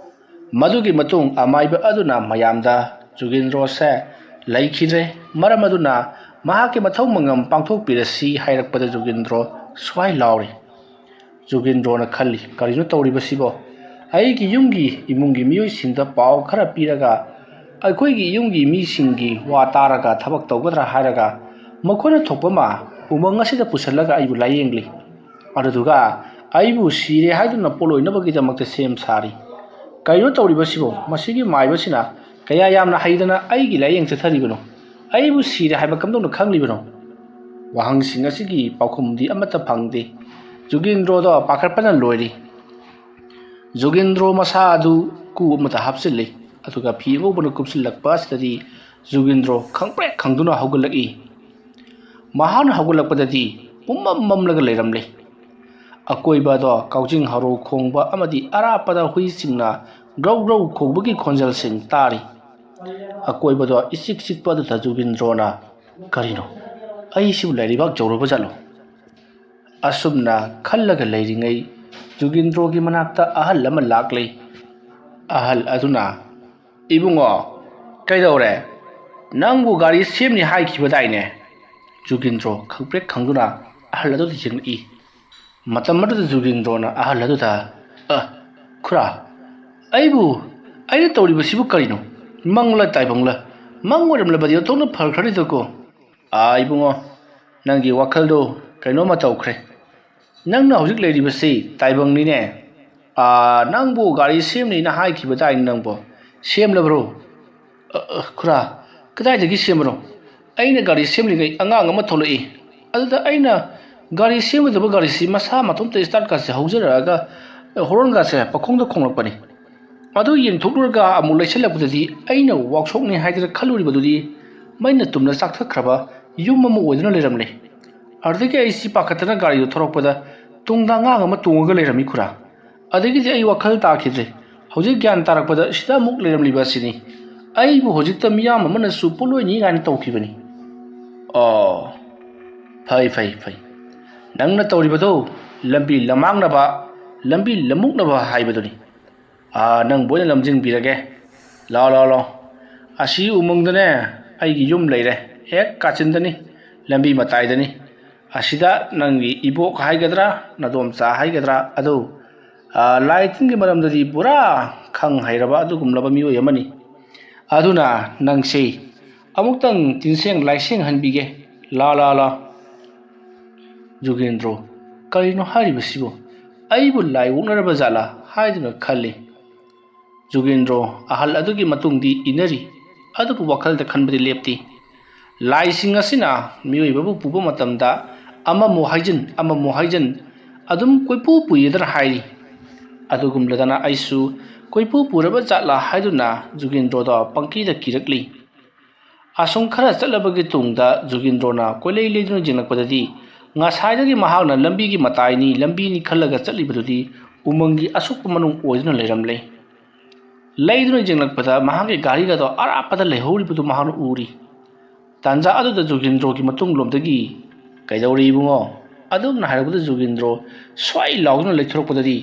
ꯃꯗꯨꯒꯤ ꯃꯇꯨꯡ ꯑꯃꯥꯏꯕ ꯑꯗꯨꯅ ꯃꯌꯥꯝꯗ ꯖꯨꯒꯤꯟꯗ꯭ꯔꯣꯁꯦ ꯂꯩꯈꯤꯗ꯭ꯔꯦ, ꯃꯔꯝ ꯑꯗꯨꯅ ꯃꯍꯥꯛꯀꯤ ꯃꯊꯧ ꯃꯉꯝ ꯄꯥꯡꯊꯣꯛꯄꯤꯔꯁꯤ ꯍꯥꯏꯔꯛꯄꯗ ꯖꯨꯒꯤꯟꯗ꯭ꯔꯣ ꯁ꯭ꯋꯥꯏ ꯂꯥꯎꯔꯤ꯫ ꯖꯨꯒꯤꯟꯗ꯭ꯔꯣꯅ ꯈꯜꯂꯤ, "ꯀꯔꯤꯅꯣ ꯇꯧꯔꯤꯕꯁꯤꯕꯣ? ꯑꯩꯒꯤ ꯌꯨꯝꯒꯤ ꯏꯃꯨꯡꯒꯤ ꯃꯤꯑꯣꯏꯁꯤꯡꯗ ꯄꯥꯎ ꯈꯔ ꯄꯤꯔꯒ ꯑꯩꯈꯣꯏꯒꯤ ꯌꯨꯝꯒꯤ ꯃꯤꯁꯤꯡꯒꯤ ꯋꯥ ꯇꯥꯔꯒ ꯊꯕꯛ ꯇꯧꯒꯗ꯭ꯔꯥ ꯍꯥꯏꯔꯒ ꯃꯈꯣꯏꯅ ꯊꯣꯛꯄ ꯑꯃ ꯎꯃꯪ ꯑꯁꯤꯗ ꯄꯨꯁꯤꯜꯂꯒ ꯑꯩꯕꯨ ꯂꯥꯌꯦꯡꯂꯤ꯫ ꯑꯗꯨꯗꯨꯒ ꯑꯩꯕꯨ ꯁꯤꯔꯦ ꯍꯥꯏꯗꯨꯅ ꯄꯣꯠꯂꯣꯏꯅꯕꯒꯤꯗꯃꯛꯇ ꯁꯦꯝ ꯁꯥꯔꯤ꯫ ꯀꯔꯤꯅꯣ ꯇꯧꯔꯤꯕꯁꯤꯕꯣ? ꯃꯁꯤꯒꯤ ꯃꯥꯏꯕꯁꯤꯅ ꯀꯌꯥ ꯌꯥꯝꯅ ꯍꯩꯗꯅ ꯑꯩꯒꯤ ꯂꯥꯌꯦꯡ ꯆꯠꯊꯔꯤꯕꯅꯣ? ꯑꯩꯕꯨ ꯁꯤꯔꯦ ꯍꯥꯏꯕ ꯀꯝꯗꯧꯅ ꯈꯪꯂꯤꯕꯅꯣ?" ꯋꯥꯍꯪꯁꯤꯡ ꯑꯁꯤꯒꯤ ꯄꯥꯎꯈꯨꯝꯗꯤ ꯑꯃꯠꯇ ꯐꯪꯗꯦ꯫ ꯖꯨꯒꯤꯟꯗ꯭ꯔꯣꯗꯣ ꯄꯥꯈꯠꯄꯅ ꯂꯣꯏꯔꯤ꯫ ꯖꯨꯒꯤꯟꯗ꯭ꯔꯣ ꯃꯁꯥ ꯑꯗꯨ ꯀꯨ ꯑꯃꯗ ꯍꯥꯞꯆꯤꯜꯂꯤ, ꯑꯗꯨꯒ ꯐꯤ ꯑꯉꯧꯕꯅ ꯀꯨꯞꯁꯤꯜꯂꯛꯄ ꯑꯁꯤꯗꯗꯤ ꯖꯨꯒꯤꯟꯗ꯭ꯔꯣ ꯈꯪꯄ꯭ꯔꯦꯛ ꯈꯪꯗꯨꯅ ꯍꯧꯒꯠꯂꯛꯏ꯫ ꯃꯍꯥꯛꯅ ꯍꯧꯒꯠꯂꯛꯄꯗꯗꯤ ꯄꯨꯝꯃꯝ ꯃꯝꯂꯒ ꯂꯩꯔꯝꯂꯦ꯫ ꯑꯀꯣꯏꯕꯗꯣ ꯀꯥꯎꯖꯤꯡ ꯍꯔꯥꯎ ꯈꯣꯡꯕ ꯑꯃꯗꯤ ꯑꯔꯥꯞꯄꯗ ꯍꯨꯏꯁꯤꯡꯅ ꯒ꯭ꯔꯧ ꯒ꯭ꯔꯧ ꯈꯣꯡꯕꯒꯤ ꯈꯣꯟꯖꯦꯜꯁꯤꯡ ꯇꯥꯔꯤ꯫ ꯑꯀꯣꯏꯕꯗꯣ ꯏꯆꯤꯛ ꯆꯤꯛꯄ ꯑꯗꯨꯗ ꯖꯨꯒꯤꯟꯗ꯭ꯔꯣꯅ, "ꯀꯔꯤꯅꯣ? ꯑꯩꯁꯤꯕꯨ ꯂꯩꯔꯤꯕꯥꯛ ꯌꯧꯔꯕ ꯖꯥꯠꯂꯣ?" ꯑꯁꯨꯝꯅ ꯈꯜꯂꯒ ꯂꯩꯔꯤꯉꯩ ꯖꯨꯒꯤꯟꯗ꯭ꯔꯣꯒꯤ ꯃꯅꯥꯛꯇ ꯑꯍꯜ ꯑꯃ ꯂꯥꯛꯂꯦ꯫ ꯑꯍꯜ ꯑꯗꯨꯅ, "ꯏꯕꯨꯡꯉꯣ, ꯀꯩꯗꯧꯔꯦ? ꯅꯪꯕꯨ ꯒꯥꯔꯤ ꯁꯦꯝꯅꯤ ꯍꯥꯏꯈꯤꯕꯗꯥꯏꯅꯦ?" ꯖꯨꯒꯤꯟꯗ꯭ꯔꯣ ꯈꯪꯄ꯭ꯔꯦꯛ ꯈꯪꯗꯨꯅ ꯑꯍꯜ ꯑꯗꯨꯗ ꯌꯦꯡꯂꯛꯏ꯫ ꯃꯇꯝ ꯑꯗꯨꯗ ꯖꯨꯒꯤꯟꯗ꯭ꯔꯣꯅ ꯑꯍꯜ ꯑꯗꯨꯗ, "ꯑ, ꯈꯨꯔꯥ, ꯑꯩꯕꯨ, ꯑꯩꯅ ꯇꯧꯔꯤꯕꯁꯤꯕꯨ ꯀꯔꯤꯅꯣ? ꯃꯪꯂ ꯇꯥꯏꯕꯪꯂ? ꯃꯪ ꯑꯣꯏꯔꯝꯂꯕꯗꯤ ꯑꯣꯟꯊꯣꯛꯅ ꯐꯈ꯭ꯔꯅꯤꯗꯀꯣ꯫ ꯑꯥ, ꯏꯕꯨꯡꯉꯣ, ꯅꯪꯒꯤ ꯋꯥꯈꯜꯗꯣ ꯀꯩꯅꯣꯝꯃ ꯇꯧꯈ꯭ꯔꯦ꯫ ꯅꯪꯅ ꯍꯧꯖꯤꯛ ꯂꯩꯔꯤꯕꯁꯤ ꯇꯥꯏꯕꯪꯅꯤꯅꯦ꯫ ꯑꯥ, ꯅꯪꯕꯨ ꯒꯥꯔꯤ ꯁꯦꯝꯅꯤꯅ ꯍꯥꯏꯈꯤꯕꯗꯥꯏꯅꯦ ꯅꯪꯕꯣ? ꯁꯦꯝꯂꯕ꯭ꯔꯣ?" "ꯑ, ꯑ, ꯈꯨꯔꯥ, ꯀꯗꯥꯏꯗꯒꯤ ꯁꯦꯝꯕꯅꯣ? ꯑꯩꯅ ꯒꯥꯔꯤ ꯁꯦꯝꯂꯤꯉꯩ ꯑꯉꯥꯡ ꯑꯃ ꯊꯣꯛꯂꯛꯏ꯫ ꯑꯗꯨꯗ ꯑꯩꯅ ꯒꯥꯔꯤ ꯁꯦꯝꯒꯗꯕ ꯒꯥꯔꯤꯁꯤ ꯃꯁꯥ ꯃꯇꯣꯝꯇ ꯁ꯭ꯇꯥꯔꯠꯀꯥꯁꯦ ꯍꯧꯖꯔꯛꯑꯒ ꯍꯣꯔꯣꯟꯒꯥꯁꯦ ꯄꯥꯈꯣꯡꯗ ꯈꯣꯡꯂꯛꯄꯅꯤ꯫ ꯑꯗꯨ ꯌꯦꯡꯊꯣꯛꯂꯨꯔꯒ ꯑꯃꯨꯛ ꯂꯩꯁꯜꯂꯛꯄꯗꯗꯤ ꯑꯩꯅ ꯋꯥꯛꯁꯣꯞꯅꯤ ꯍꯥꯏꯗꯅ ꯈꯜꯂꯨꯔꯤꯕꯗꯨꯗꯤ ꯃꯩꯅ ꯇꯨꯝꯅ ꯆꯥꯛꯊꯠꯈ꯭ꯔꯕ ꯌꯨꯝ ꯑꯃ ꯑꯣꯏꯗꯨꯅ ꯂꯩꯔꯝꯂꯦ꯫ ꯑꯗꯨꯗꯒꯤ ꯑꯩꯁꯤ ꯄꯥꯈꯠꯇꯅ ꯒꯥꯔꯤꯗꯨ ꯊꯧꯔꯛꯄꯗ ꯇꯨꯡꯗ ꯑꯉꯥꯡ ꯑꯃ ꯇꯣꯡꯉꯒ ꯂꯩꯔꯝꯃꯤ ꯈꯨꯔꯥ꯫ ꯑꯗꯒꯤꯗꯤ ꯑꯩ ꯋꯥꯈꯜ ꯇꯥꯈꯤꯗ꯭ꯔꯦ꯫ ꯍꯧꯖꯤꯛ ꯒ꯭ꯌꯥꯟ ꯇꯥꯔꯛꯄꯗ ꯁꯤꯗ ꯑꯃꯨꯛ ꯂꯩꯔꯝꯂꯤꯕ ꯑꯁꯤꯅꯤ꯫ ꯑꯩꯕꯨ ꯍꯧꯖꯤꯛꯇ ꯃꯤꯌꯥꯝ ꯑꯃꯅꯁꯨ ꯄꯣꯠꯂꯣꯏꯅꯤ ꯀꯥꯏꯅ ꯇꯧꯈꯤꯕꯅꯤ꯫ ꯑꯣ, ꯐꯩ, ꯐꯩ, ꯐꯩ꯫ ꯅꯪꯅ ꯇꯧꯔꯤꯕꯗꯣ ꯂꯝꯕꯤ ꯂꯝꯃꯥꯡꯅꯕ, ꯂꯝꯕꯤ ꯂꯝꯃꯨꯛꯅꯕ ꯍꯥꯏꯕꯗꯨꯅꯤ꯫ ꯑꯥ, ꯅꯪꯕꯨ ꯑꯣꯏꯅ ꯂꯝꯖꯤꯡꯕꯤꯔꯒꯦ꯫ ꯂꯥꯎ, ꯂꯥꯎ, ꯂꯥꯎ꯫ ꯑꯁꯤ ꯎꯃꯪꯗꯅꯦ ꯑꯩꯒꯤ ꯌꯨꯝ ꯂꯩꯔꯦ꯫ ꯍꯦꯛ ꯀꯥꯆꯤꯟꯗꯅꯤ, ꯂꯝꯕꯤ ꯃꯇꯥꯏꯗꯅꯤ꯫ ꯑꯁꯤꯗ ꯅꯪꯒꯤ ꯏꯕꯣꯛ ꯍꯥꯏꯒꯗ꯭ꯔꯥ, ꯅꯗꯣꯝꯆꯥ ꯍꯥꯏꯒꯗ꯭ꯔꯥ, ꯑꯗꯨ, ꯑꯥ, ꯂꯥꯏ ꯇꯤꯟꯒꯤ ꯃꯔꯝꯗꯗꯤ ꯄꯨꯔꯥ ꯈꯪ ꯍꯩꯔꯕ ꯑꯗꯨꯒꯨꯝꯂꯕ ꯃꯤꯑꯣꯏ ꯑꯃꯅꯤ꯫ ꯑꯗꯨꯅ ꯅꯪꯁꯤ ꯑꯃꯨꯛꯇꯪ ꯇꯤꯟꯁꯦꯡ ꯂꯥꯏꯁꯦꯡꯍꯟꯕꯤꯒꯦ꯫ ꯂꯥ, ꯂꯥ, ꯂꯥ꯫ ꯖꯨꯒꯦꯟꯗ꯭ꯔꯣ, ꯀꯔꯤꯅꯣ ꯍꯥꯏꯔꯤꯕꯁꯤꯕꯨ? ꯑꯩꯕꯨ ꯂꯥꯏ ꯑꯣꯛꯅꯔꯕ ꯖꯥꯠꯂꯥ ꯍꯥꯏꯗꯨꯅ ꯈꯜꯂꯤ꯫ ꯖꯨꯒꯦꯟꯗ꯭ꯔꯣ ꯑꯍꯜ ꯑꯗꯨꯒꯤ ꯃꯇꯨꯡꯗꯤ ꯏꯟꯅꯔꯤ, ꯑꯗꯨꯕꯨ ꯋꯥꯈꯜꯗ ꯈꯟꯕꯗꯤ ꯂꯦꯞꯇꯦ꯫ ꯂꯥꯏꯁꯤꯡ ꯑꯁꯤꯅ ꯃꯤꯑꯣꯏꯕꯕꯨ ꯄꯨꯕ ꯃꯇꯝꯗ ꯑꯃꯃꯨꯛ ꯍꯥꯏꯖꯤꯟ, ꯑꯃꯃꯨꯛ ꯍꯥꯏꯖꯤꯟ, ꯑꯗꯨꯝ ꯀꯣꯏꯄꯨ ꯄꯨꯏꯗꯅ ꯍꯥꯏꯔꯤ꯫ ꯑꯗꯨꯒꯨꯝꯂꯗꯅ ꯑꯩꯁꯨ ꯀꯣꯏꯄꯨ ꯄꯨꯔꯕ ꯖꯥꯠꯂꯥ ꯍꯥꯏꯗꯨꯅ ꯖꯨꯒꯦꯟꯗ꯭ꯔꯣꯗ ꯄꯪꯀꯤꯗ ꯀꯤꯔꯛꯂꯤ꯫ ꯑꯁꯨꯝ ꯈꯔ ꯆꯠꯂꯕꯒꯤ ꯇꯨꯡꯗ ꯖꯨꯒꯦꯟꯗ꯭ꯔꯣꯅ ꯀꯣꯏꯂꯩ ꯂꯩꯗꯨꯅ ꯌꯦꯡꯂꯛꯄꯗꯗꯤ, ꯉꯁꯥꯏꯗꯒꯤ ꯃꯍꯥꯛꯅ ꯂꯝꯕꯤꯒꯤ ꯃꯇꯥꯏꯅꯤ, ꯂꯝꯕꯤꯅꯤ ꯈꯜꯂꯒ ꯆꯠꯂꯤꯕꯗꯨꯗꯤ ꯎꯃꯪꯒꯤ ꯑꯁꯨꯛꯄ ꯃꯅꯨꯡ ꯑꯣꯏꯗꯨꯅ ꯂꯩꯔꯝꯂꯦ꯫ ꯂꯩꯗꯨꯅ ꯌꯦꯡꯂꯛꯄꯗ ꯃꯍꯥꯛꯀꯤ ꯒꯥꯔꯤꯒꯗꯣ ꯑꯔꯥꯞꯄꯗ ꯂꯩꯍꯧꯔꯤꯕꯗꯨ ꯃꯍꯥꯛꯅ ꯎꯔꯤ꯫ ꯇꯥꯟꯖꯥ ꯑꯗꯨꯗ ꯖꯨꯒꯦꯟꯗ꯭ꯔꯣꯒꯤ ꯃꯇꯨꯡꯂꯣꯝꯗꯒꯤ, "ꯀꯩꯗꯧꯔꯤ ꯏꯕꯨꯡꯉꯣ?" ꯑꯗꯨꯝꯅ ꯍꯥꯏꯔꯛꯄꯗ ꯖꯨꯒꯦꯟꯗ꯭ꯔꯣ ꯁ꯭ꯋꯥꯏ ꯂꯥꯎꯗꯨꯅ ꯂꯩꯊꯣꯔꯛꯄꯗꯗꯤ,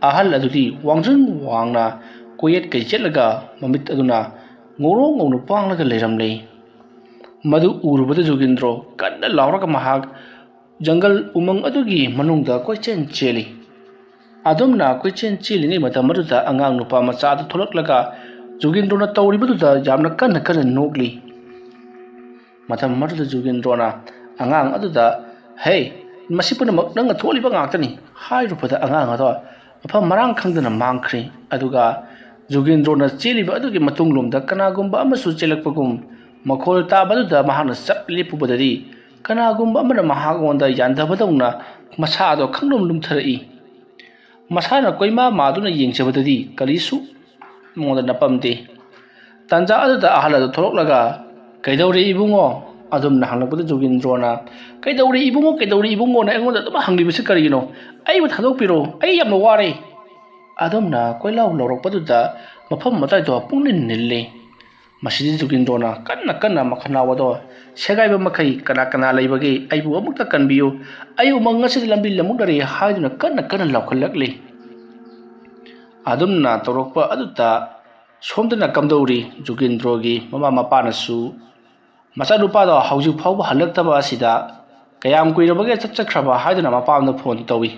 ꯑꯍꯜ ꯑꯗꯨꯗꯤ ꯋꯥꯡꯖꯤꯡ ꯋꯥꯡꯅ ꯀꯣꯏꯌꯦꯠ ꯀꯩꯆꯦꯠꯂꯒ ꯃꯃꯤꯠ ꯑꯗꯨꯅ ꯉꯧꯔꯣꯛ ꯉꯧꯅ ꯄꯥꯡꯂꯒ ꯂꯩꯔꯝꯂꯦ꯫ ꯃꯗꯨ ꯎꯔꯨꯕꯗ ꯖꯨꯒꯦꯟꯗ꯭ꯔꯣ ꯀꯟꯅ ꯂꯥꯎꯔꯒ ꯃꯍꯥꯛ ꯖꯪꯒꯜ ꯎꯃꯪ ꯑꯗꯨꯒꯤ ꯃꯅꯨꯡꯗ ꯀꯣꯏꯆꯦꯟ ꯆꯦꯜꯂꯤ꯫ ꯑꯗꯨꯝꯅ ꯀꯣꯏꯆꯦꯟ ꯆꯦꯜꯂꯤꯉꯩ ꯃꯇꯝ ꯑꯗꯨꯗ ꯑꯉꯥꯡ ꯅꯨꯄꯥ ꯃꯆꯥ ꯑꯗꯨ ꯊꯣꯛꯂꯛꯂꯒ ꯖꯨꯒꯦꯟꯗ꯭ꯔꯣꯅ ꯇꯧꯔꯤꯕꯗꯨꯗ ꯌꯥꯝꯅ ꯀꯟꯅ ꯀꯟꯅ ꯅꯣꯛꯂꯤ꯫ ꯃꯇꯝ ꯑꯗꯨꯗ ꯖꯨꯒꯦꯟꯗ꯭ꯔꯣꯅ ꯑꯉꯥꯡ ꯑꯗꯨꯗ, "ꯍꯦ, ꯃꯁꯤ ꯄꯨꯝꯅꯃꯛ ꯅꯪꯅ ꯊꯣꯛꯍꯜꯂꯤꯕ ꯉꯥꯛꯇꯅꯤ" ꯍꯥꯏꯔꯨꯕꯗ ꯑꯉꯥꯡ ꯑꯗꯣ ꯃꯐꯝ ꯃꯔꯥꯡ ꯈꯪꯗꯅ ꯃꯥꯡꯈ꯭ꯔꯦ꯫ ꯑꯗꯨꯒ ꯖꯨꯒꯦꯟꯗ꯭ꯔꯣꯅ ꯆꯦꯜꯂꯤꯕ ꯑꯗꯨꯒꯤ ꯃꯇꯨꯡꯂꯣꯝꯗ ꯀꯅꯥꯒꯨꯝꯕ ꯑꯃꯁꯨ ꯆꯦꯜꯂꯛꯄꯒꯨꯝ ꯃꯈꯣꯜ ꯇꯥꯕ ꯑꯗꯨꯗ ꯃꯍꯥꯛꯅ ꯆꯞ ꯂꯦꯞꯄꯨꯕꯗꯗꯤ ꯀꯅꯥꯒꯨꯝꯕ ꯑꯃꯅ ꯃꯍꯥꯛꯉꯣꯟꯗ ꯌꯥꯟꯊꯕꯗꯧꯅ ꯃꯁꯥꯗꯣ ꯈꯪꯂꯨꯝ ꯂꯨꯝꯊꯔꯛꯏ꯫ ꯃꯁꯥꯅ ꯀꯣꯏꯃꯥ ꯃꯥꯗꯨꯅ ꯌꯦꯡꯖꯕꯗꯗꯤ ꯀꯔꯤꯁꯨ ꯃꯉꯣꯟꯗ ꯅꯄꯝꯗꯦ꯫ ꯇꯥꯟꯖꯥ ꯑꯗꯨꯗ ꯑꯍꯜ ꯑꯗꯨ ꯊꯣꯛꯂꯛꯂꯒ, "ꯀꯩꯗꯧꯔꯦ ꯏꯕꯨꯡꯉꯣ?" ꯑꯗꯨꯝꯅ ꯍꯪꯂꯛꯄꯗ ꯖꯨꯒꯤꯟꯗ꯭ꯔꯣꯅ, "ꯀꯩꯗꯧꯔꯦ ꯏꯕꯨꯡꯉꯣ, ꯀꯩꯗꯧꯔꯦ ꯏꯕꯨꯡꯉꯣꯅ ꯑꯩꯉꯣꯟꯗ ꯑꯗꯨꯝ ꯍꯪꯂꯤꯕꯁꯤ ꯀꯔꯤꯒꯤꯅꯣ? ꯑꯩꯕꯨ ꯊꯥꯗꯣꯛꯄꯤꯔꯣ, ꯑꯩ ꯌꯥꯝꯅ ꯋꯥꯔꯦ"꯫ ꯑꯗꯨꯝꯅ ꯀꯣꯏꯂꯥꯎ ꯂꯥꯎꯔꯛꯄꯗꯨꯗ ꯃꯐꯝ ꯃꯇꯥꯏꯗꯣ ꯄꯨꯡꯅꯤꯜ ꯅꯤꯜꯂꯤ꯫ ꯃꯁꯤꯗꯤ ꯖꯨꯒꯤꯟꯗ꯭ꯔꯣꯅ ꯀꯟꯅ ꯀꯟꯅ ꯃꯈꯅꯥꯎ ꯑꯗꯣ ꯁꯦꯒꯥꯏꯕ ꯃꯈꯩ, "ꯀꯅꯥ ꯀꯅꯥ ꯂꯩꯕꯒꯦ? ꯑꯩꯕꯨ ꯑꯃꯨꯛꯇ ꯀꯟꯕꯤꯌꯨ꯫ ꯑꯩ ꯎꯃꯪ ꯑꯁꯤꯗ ꯂꯝꯕꯤ ꯂꯝꯃꯨꯛꯅꯔꯦ" ꯍꯥꯏꯗꯨꯅ ꯀꯟꯅ ꯀꯟꯅ ꯂꯥꯎꯈꯠꯂꯛꯂꯤ꯫ ꯑꯗꯨꯝꯅ ꯇꯧꯔꯛꯄ ꯑꯗꯨꯗ ꯁꯣꯝꯗꯅ ꯀꯝꯗꯧꯔꯤ? ꯖꯨꯒꯤꯟꯗ꯭ꯔꯣꯒꯤ ꯃꯃꯥ ꯃꯄꯥꯅꯁꯨ ꯃꯆꯥꯅꯨꯄꯥꯗꯣ ꯍꯧꯖꯤꯛ ꯐꯥꯎꯕ ꯍꯜꯂꯛꯇꯕ ꯑꯁꯤꯗ ꯀꯌꯥꯝ ꯀꯨꯏꯔꯕꯒꯦ ꯆꯠꯆꯈ꯭ꯔꯕ ꯍꯥꯏꯗꯨꯅ ꯃꯄꯥꯝꯗ ꯐꯣꯟ ꯇꯧꯏ꯫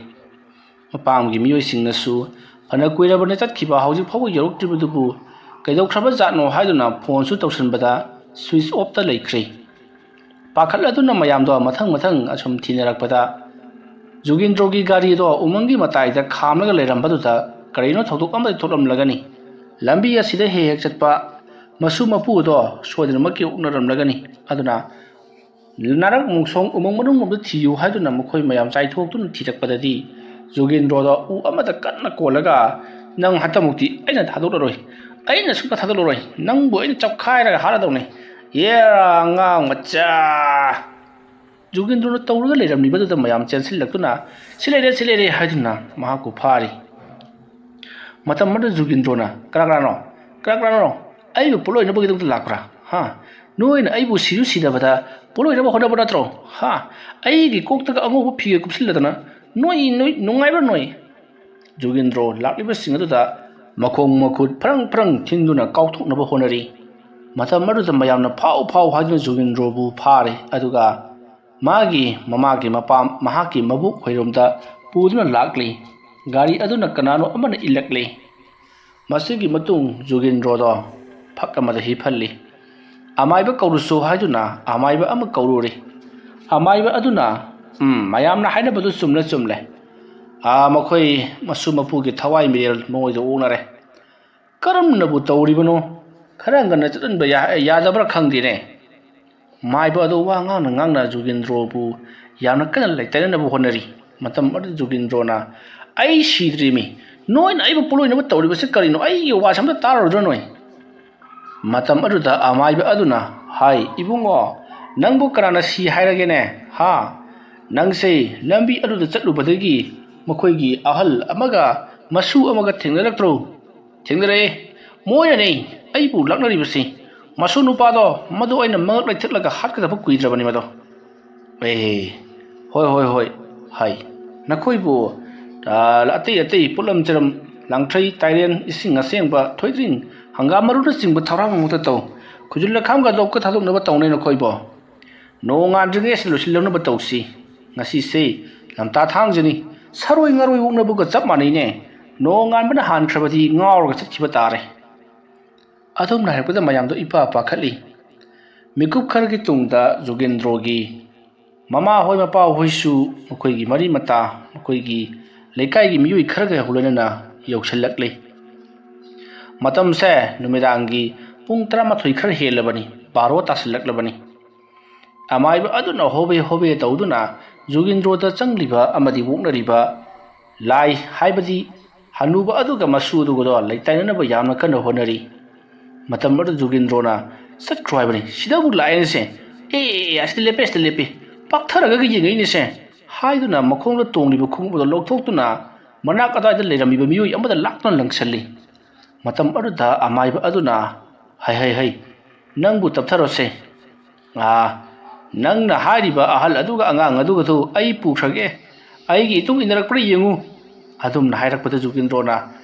ꯃꯄꯥꯝꯒꯤ ꯃꯤꯑꯣꯏꯁꯤꯡꯅꯁꯨ ꯐꯅ ꯀꯨꯏꯔꯕꯅ ꯆꯠꯈꯤꯕ, ꯍꯧꯖꯤꯛ ꯐꯥꯎꯕ ꯌꯧꯔꯛꯇ꯭ꯔꯤꯕꯗꯨꯕꯨ ꯀꯩꯗꯧꯈ꯭ꯔꯕ ꯖꯥꯠꯅꯣ ꯍꯥꯏꯗꯨꯅ ꯐꯣꯟꯁꯨ ꯇꯧꯁꯤꯟꯕꯗ ꯁ꯭ꯋꯤꯆ ꯑꯣꯐꯇ ꯂꯩꯈ꯭ꯔꯦ꯫ ꯄꯥꯈꯠꯂꯗꯨꯅ ꯃꯌꯥꯝꯗꯣ ꯃꯊꯪ ꯃꯊꯪ ꯑꯁꯨꯝ ꯊꯤꯅꯔꯛꯄꯗ ꯖꯨꯒꯤꯟꯗ꯭ꯔꯣꯒꯤ ꯒꯥꯔꯤꯗꯣ ꯎꯃꯪꯒꯤ ꯃꯇꯥꯏꯗ ꯈꯥꯝꯂꯒ ꯂꯩꯔꯝꯕꯗꯨꯗ ꯀꯔꯤꯅꯣ ꯊꯧꯗꯣꯛ ꯑꯃꯗꯤ ꯊꯣꯛꯂꯝꯂꯒꯅꯤ꯫ ꯂꯝꯕꯤ ꯑꯁꯤꯗ ꯍꯦꯛ ꯍꯦꯛ ꯆꯠꯄ ꯃꯁꯨ ꯃꯄꯨꯗꯣ ꯁꯣꯏꯗꯅꯃꯛꯀꯤ ꯑꯣꯛꯅꯔꯝꯂꯒꯅꯤ꯫ ꯑꯗꯨꯅ ꯅꯥꯔꯛ ꯃꯣꯡꯁꯣꯡ ꯎꯃꯪ ꯃꯅꯨꯡꯂꯣꯝꯗ ꯊꯤꯌꯨ ꯍꯥꯏꯗꯨꯅ ꯃꯈꯣꯏ ꯃꯌꯥꯝ ꯆꯥꯏꯊꯣꯛꯇꯨꯅ ꯊꯤꯔꯛꯄꯗꯗꯤ ꯖꯨꯒꯤꯟꯗ꯭ꯔꯣꯗꯣ ꯎ ꯑꯃꯗ ꯀꯟꯅ ꯀꯣꯜꯂꯒ, "ꯅꯪ ꯍꯟꯇꯃꯨꯛꯇꯤ ꯑꯩꯅ ꯊꯥꯗꯣꯛꯂꯔꯣꯏ, ꯑꯩꯅ ꯁꯨꯡꯊꯥ ꯊꯥꯗꯣꯛꯂꯔꯣꯏ, ꯅꯪꯕꯨ ꯑꯩꯅ ꯆꯞꯈꯥꯏꯔꯒ ꯍꯥꯠꯂꯗꯧꯅꯤ꯫ ꯑꯦꯔꯥ ꯑꯉꯥꯡ ꯃꯆꯥ!" ꯖꯨꯒꯤꯟꯗ꯭ꯔꯣꯅ ꯇꯧꯔꯒ ꯂꯩꯔꯝꯂꯤꯕꯗꯨꯗ ꯃꯌꯥꯝ ꯆꯦꯟꯁꯤꯜꯂꯛꯇꯨꯅ, "ꯁꯤ ꯂꯩꯔꯦ, ꯁꯤ ꯂꯩꯔꯦ" ꯍꯥꯏꯗꯨꯅ ꯃꯍꯥꯛꯄꯨ ꯐꯥꯔꯤ꯫ ꯃꯇꯝ ꯑꯗꯨꯗ ꯖꯨꯒꯤꯟꯗ꯭ꯔꯣꯅ, "ꯀꯅꯥ ꯀꯅꯥꯅꯣ? ꯀꯅꯥ ꯀꯅꯥꯅꯣ? ꯑꯩꯕꯨ ꯄꯣꯠꯂꯣꯏꯅꯕꯒꯤꯗꯃꯛꯇ ꯂꯥꯛꯄ꯭ꯔꯥ? ꯍꯥ? ꯅꯣꯏꯅ ꯑꯩꯕꯨ ꯁꯤꯁꯨ ꯁꯤꯗꯕꯗ ꯄꯣꯠꯂꯣꯏꯅꯕ ꯍꯣꯠꯅꯕ ꯅꯠꯇ꯭ꯔꯣ? ꯍꯥ? ꯑꯩꯒꯤ ꯀꯣꯛꯇꯒ ꯑꯉꯧꯕ ꯐꯤꯒ ꯀꯨꯞꯁꯤꯜꯂꯗꯅ ꯅꯣꯏ, ꯅꯣꯏ ꯅꯨꯡꯉꯥꯏꯕ꯭ꯔꯥ ꯅꯣꯏ?" ꯖꯨꯒꯤꯟꯗ꯭ꯔꯣ ꯂꯥꯛꯂꯤꯕꯁꯤꯡ ꯑꯗꯨꯗ ꯃꯈꯣꯡ ꯃꯈꯨꯠ ꯐ꯭ꯔꯪ ꯐ꯭ꯔꯪ ꯊꯤꯟꯗꯨꯅ ꯀꯥꯎꯊꯣꯛꯅꯕ ꯍꯣꯠꯅꯔꯤ꯫ ꯃꯇꯝ ꯑꯗꯨꯗ ꯃꯌꯥꯝꯅ ꯐꯥꯎ ꯐꯥꯎ ꯍꯥꯏꯗꯨꯅ ꯖꯨꯒꯤꯟꯗ꯭ꯔꯣꯕꯨ ꯐꯥꯔꯦ꯫ ꯑꯗꯨꯒ ꯃꯥꯒꯤ ꯃꯃꯥꯒꯤ ꯃꯄꯥꯝ, ꯃꯍꯥꯛꯀꯤ ꯃꯕꯣꯛ ꯍꯣꯏꯔꯣꯝꯗ ꯄꯨꯗꯨꯅ ꯂꯥꯛꯂꯤ꯫ ꯒꯥꯔꯤ ꯑꯗꯨꯅ ꯀꯅꯥꯅꯣ ꯑꯃꯅ ꯏꯜꯂꯛꯂꯤ꯫ ꯃꯁꯤꯒꯤ ꯃꯇꯨꯡ ꯖꯨꯒꯤꯟꯗ꯭ꯔꯣꯗꯣ ꯐꯛ ꯑꯃꯗ ꯍꯤꯞꯍꯜꯂꯤ꯫ ꯑꯃꯥꯏꯕ ꯀꯧꯔꯨꯁꯨ ꯍꯥꯏꯗꯨꯅ ꯑꯃꯥꯏꯕ ꯑꯃ ꯀꯧꯔꯨꯔꯤ꯫ ꯑꯃꯥꯏꯕ ꯑꯗꯨꯅ, "ꯎꯝ, ꯃꯌꯥꯝꯅ ꯍꯥꯏꯅꯕꯗꯨ ꯆꯨꯝꯂꯦ, ꯆꯨꯝꯂꯦ꯫ ꯑꯥ, ꯃꯈꯣꯏ ꯃꯁꯨ ꯃꯄꯨꯒꯤ ꯊꯋꯥꯏ ꯃꯤꯔꯦꯜ ꯃꯉꯣꯏꯗ ꯑꯣꯛꯅꯔꯦ꯫ ꯀꯔꯝꯅꯕꯨ ꯇꯧꯔꯤꯕꯅꯣ? ꯈꯔ ꯉꯟꯅ ꯆꯠꯍꯟꯕ ꯌꯥ-, ꯌꯥꯗꯕ꯭ꯔꯥ ꯈꯪꯗꯦꯅꯦ"꯫ ꯃꯥꯏꯕ ꯑꯗꯨ ꯋꯥ ꯉꯥꯡꯅ ꯉꯥꯡꯅ ꯖꯨꯒꯤꯟꯗ꯭ꯔꯣꯕꯨ ꯌꯥꯝꯅ ꯀꯟꯅ ꯂꯩꯇꯥꯏꯅꯅꯕ ꯍꯣꯠꯅꯔꯤ꯫ ꯃꯇꯝ ꯑꯗꯨꯗ ꯖꯨꯒꯤꯟꯗ꯭ꯔꯣꯅ, "ꯑꯩ ꯁꯤꯗ꯭ꯔꯤꯃꯤ, ꯅꯣꯏꯅ ꯑꯩꯕꯨ ꯄꯣꯠꯂꯣꯏꯅꯕ ꯇꯧꯔꯤꯕꯁꯤ ꯀꯔꯤꯅꯣ? ꯑꯩꯒꯤ ꯋꯥꯁꯦ ꯑꯝꯇ ꯇꯥꯔꯨꯔꯗ꯭ꯔꯣ ꯅꯣꯏ?" ꯃꯇꯝ ꯑꯗꯨꯗ ꯑꯃꯥꯏꯕ ꯑꯗꯨꯅ ꯍꯥꯏ, "ꯏꯕꯨꯡꯉꯣ, ꯅꯪꯕꯨ ꯀꯅꯥꯅ ꯁꯤ ꯍꯥꯏꯔꯒꯦꯅꯦ? ꯍꯥ? ꯅꯪꯁꯦ ꯂꯝꯕꯤ ꯑꯗꯨꯗ ꯆꯠꯂꯨꯕꯗꯒꯤ ꯃꯈꯣꯏꯒꯤ ꯑꯍꯜ ꯑꯃꯒ ꯃꯁꯨ ꯑꯃꯒ ꯊꯦꯡꯅꯔꯛꯇ꯭ꯔꯣ?" "ꯊꯦꯡꯅꯔꯛꯑꯦ꯫ ꯃꯣꯏꯅꯅꯦ ꯑꯩꯕꯨ ꯂꯥꯛꯅꯔꯤꯕꯁꯤ꯫ ꯃꯁꯨ ꯅꯨꯄꯥꯗꯣ, ꯃꯗꯨ ꯑꯩꯅ ꯃꯉꯛ ꯂꯩꯊꯦꯛꯂꯒ ꯍꯥꯠꯀꯗꯕ ꯀꯨꯏꯗ꯭ꯔꯕꯅꯤ ꯃꯗꯣ꯫" "ꯑꯦ, ꯍꯣꯏ, ꯍꯣꯏ, ꯍꯣꯏ, ꯍꯥꯏ꯫ ꯅꯈꯣꯏꯕꯨ, ꯑ, ꯑꯇꯩ ꯑꯇꯩ ꯄꯣꯠꯂꯝ ꯆꯔꯝ, ꯂꯥꯡꯊ꯭ꯔꯩ, ꯇꯥꯏꯔꯦꯟ, ꯏꯁꯤꯡ ꯑꯁꯦꯡꯕ, ꯊꯣꯏꯗ꯭ꯔꯤꯡ, ꯍꯪꯒꯥꯝ ꯃꯔꯨꯅꯆꯤꯡꯕ ꯊꯧꯔꯥꯡ ꯑꯃꯨꯛꯇ ꯇꯧ꯫ ꯈꯨꯖꯨꯜ ꯂꯩꯈꯥꯝꯒ ꯂꯣꯛꯀ ꯊꯥꯗꯣꯛꯅꯕ ꯇꯧꯅꯩ ꯅꯈꯣꯏꯕꯣ꯫ ꯅꯣꯡꯉꯥꯟꯗ꯭ꯔꯤꯉꯩ ꯑꯁꯤꯗ ꯂꯣꯏꯁꯤꯜꯂꯝꯅꯕ ꯇꯧꯁꯤ꯫ ꯉꯁꯤꯁꯦ ꯂꯝꯇꯥ ꯊꯥꯡꯖꯅꯤ꯫ ꯁꯥꯔꯣꯏ ꯉꯥꯔꯣꯏ ꯑꯣꯛꯅꯕꯒ ꯆꯞ ꯃꯥꯟꯅꯩꯅꯦ꯫ ꯅꯣꯡꯉꯥꯟꯕꯅ ꯍꯥꯟꯈ꯭ꯔꯕꯗꯤ ꯉꯥꯎꯔꯒ ꯆꯠꯈꯤꯕ ꯇꯥꯔꯦ꯫" ꯑꯗꯨꯝꯅ ꯍꯥꯏꯔꯛꯄꯗ ꯃꯌꯥꯝꯗꯣ ꯏꯄꯥ ꯄꯥꯈꯠꯂꯤ꯫ ꯃꯤꯀꯨꯞ ꯈꯔꯒꯤ ꯇꯨꯡꯗ ꯖꯣꯒꯦꯟꯗ꯭ꯔꯣꯒꯤ ꯃꯃꯥ ꯍꯣꯏ, ꯃꯄꯥ ꯍꯣꯏꯁꯨ ꯃꯈꯣꯏꯒꯤ ꯃꯔꯤ ꯃꯇꯥ, ꯃꯈꯣꯏꯒꯤ ꯂꯩꯀꯥꯏꯒꯤ ꯃꯤꯑꯣꯏ ꯈꯔꯒ ꯂꯣꯏꯅꯅ ꯌꯧꯁꯤꯜꯂꯛꯂꯤ꯫ ꯃꯇꯝꯁꯦ ꯅꯨꯃꯤꯗꯥꯡꯒꯤ ꯄꯨꯡ ꯇꯔꯥꯃꯥꯊꯣꯏ ꯈꯔ ꯍꯦꯜꯂꯕꯅꯤ, ꯕꯥꯔꯣ ꯇꯥꯁꯤꯜꯂꯛꯂꯕꯅꯤ꯫ ꯑꯃꯥꯏꯕ ꯑꯗꯨꯅ ꯍꯣꯕꯦ ꯍꯣꯕꯦ ꯇꯧꯗꯨꯅ ꯖꯣꯒꯤꯟꯗ꯭ꯔꯣꯗ ꯆꯪꯂꯤꯕ ꯑꯃꯗꯤ ꯑꯣꯛꯅꯔꯤꯕ ꯂꯥꯏ, ꯍꯥꯏꯕꯗꯤ ꯍꯅꯨꯕ ꯑꯗꯨꯒ ꯃꯁꯨ ꯑꯗꯨꯒꯗꯣ ꯂꯩꯇꯥꯏꯅꯅꯕ ꯌꯥꯝꯅ ꯀꯟꯅ ꯍꯣꯠꯅꯔꯤ꯫ ꯃꯇꯝ ꯑꯗꯨ ꯖꯣꯒꯤꯟꯗ꯭ꯔꯣꯅ ꯆꯠꯈ꯭ꯔꯣ ꯍꯥꯏꯕꯅꯤ꯫ "ꯁꯤꯗꯕꯨ ꯂꯥꯛꯑꯦꯅꯦꯁꯦ꯫ ꯑꯦ, ꯑꯦ, ꯑꯦ, ꯑꯁꯤꯗ ꯂꯦꯞꯄꯦ, ꯑꯁꯤꯗ ꯂꯦꯞꯄꯦ꯫ ꯄꯥꯛꯊꯔꯒ ꯌꯦꯡꯉꯛꯏꯅꯦꯁꯦ", ꯍꯥꯏꯗꯨꯅ ꯃꯈꯣꯡꯗ ꯇꯣꯡꯂꯤꯕ ꯈꯣꯡꯎꯞ ꯑꯗꯨ ꯂꯧꯊꯣꯛꯇꯨꯅ ꯃꯅꯥꯛ ꯑꯗ꯭ꯋꯥꯏꯗ ꯂꯩꯔꯝꯃꯤꯕ ꯃꯤꯑꯣꯏ ꯑꯃꯗ ꯂꯥꯛꯇꯨꯅ ꯂꯪꯁꯜꯂꯤ꯫ ꯃꯇꯝ ꯑꯗꯨꯗ ꯑꯃꯥꯏꯕ ꯑꯗꯨꯅ, "ꯍꯩ, ꯍꯩ, ꯍꯩ, ꯅꯪꯕꯨ ꯇꯞꯊꯔꯣꯁꯦ꯫ ꯑꯥ, ꯅꯪꯅ ꯍꯥꯏꯔꯤꯕ ꯑꯍꯜ ꯑꯗꯨꯒ ꯑꯉꯥꯡ ꯑꯗꯨꯒꯗꯨ ꯑꯩ ꯄꯨꯈ꯭ꯔꯒꯦ꯫ ꯑꯩꯒꯤ ꯏꯇꯨꯡ ꯏꯟꯅꯔꯛꯄ꯭ꯔꯥ ꯌꯦꯡꯉꯨ꯫" ꯑꯗꯨꯝꯅ ꯍꯥꯏꯔꯛꯄꯗ ꯖꯨꯒꯤꯟꯗ꯭ꯔꯣꯅ,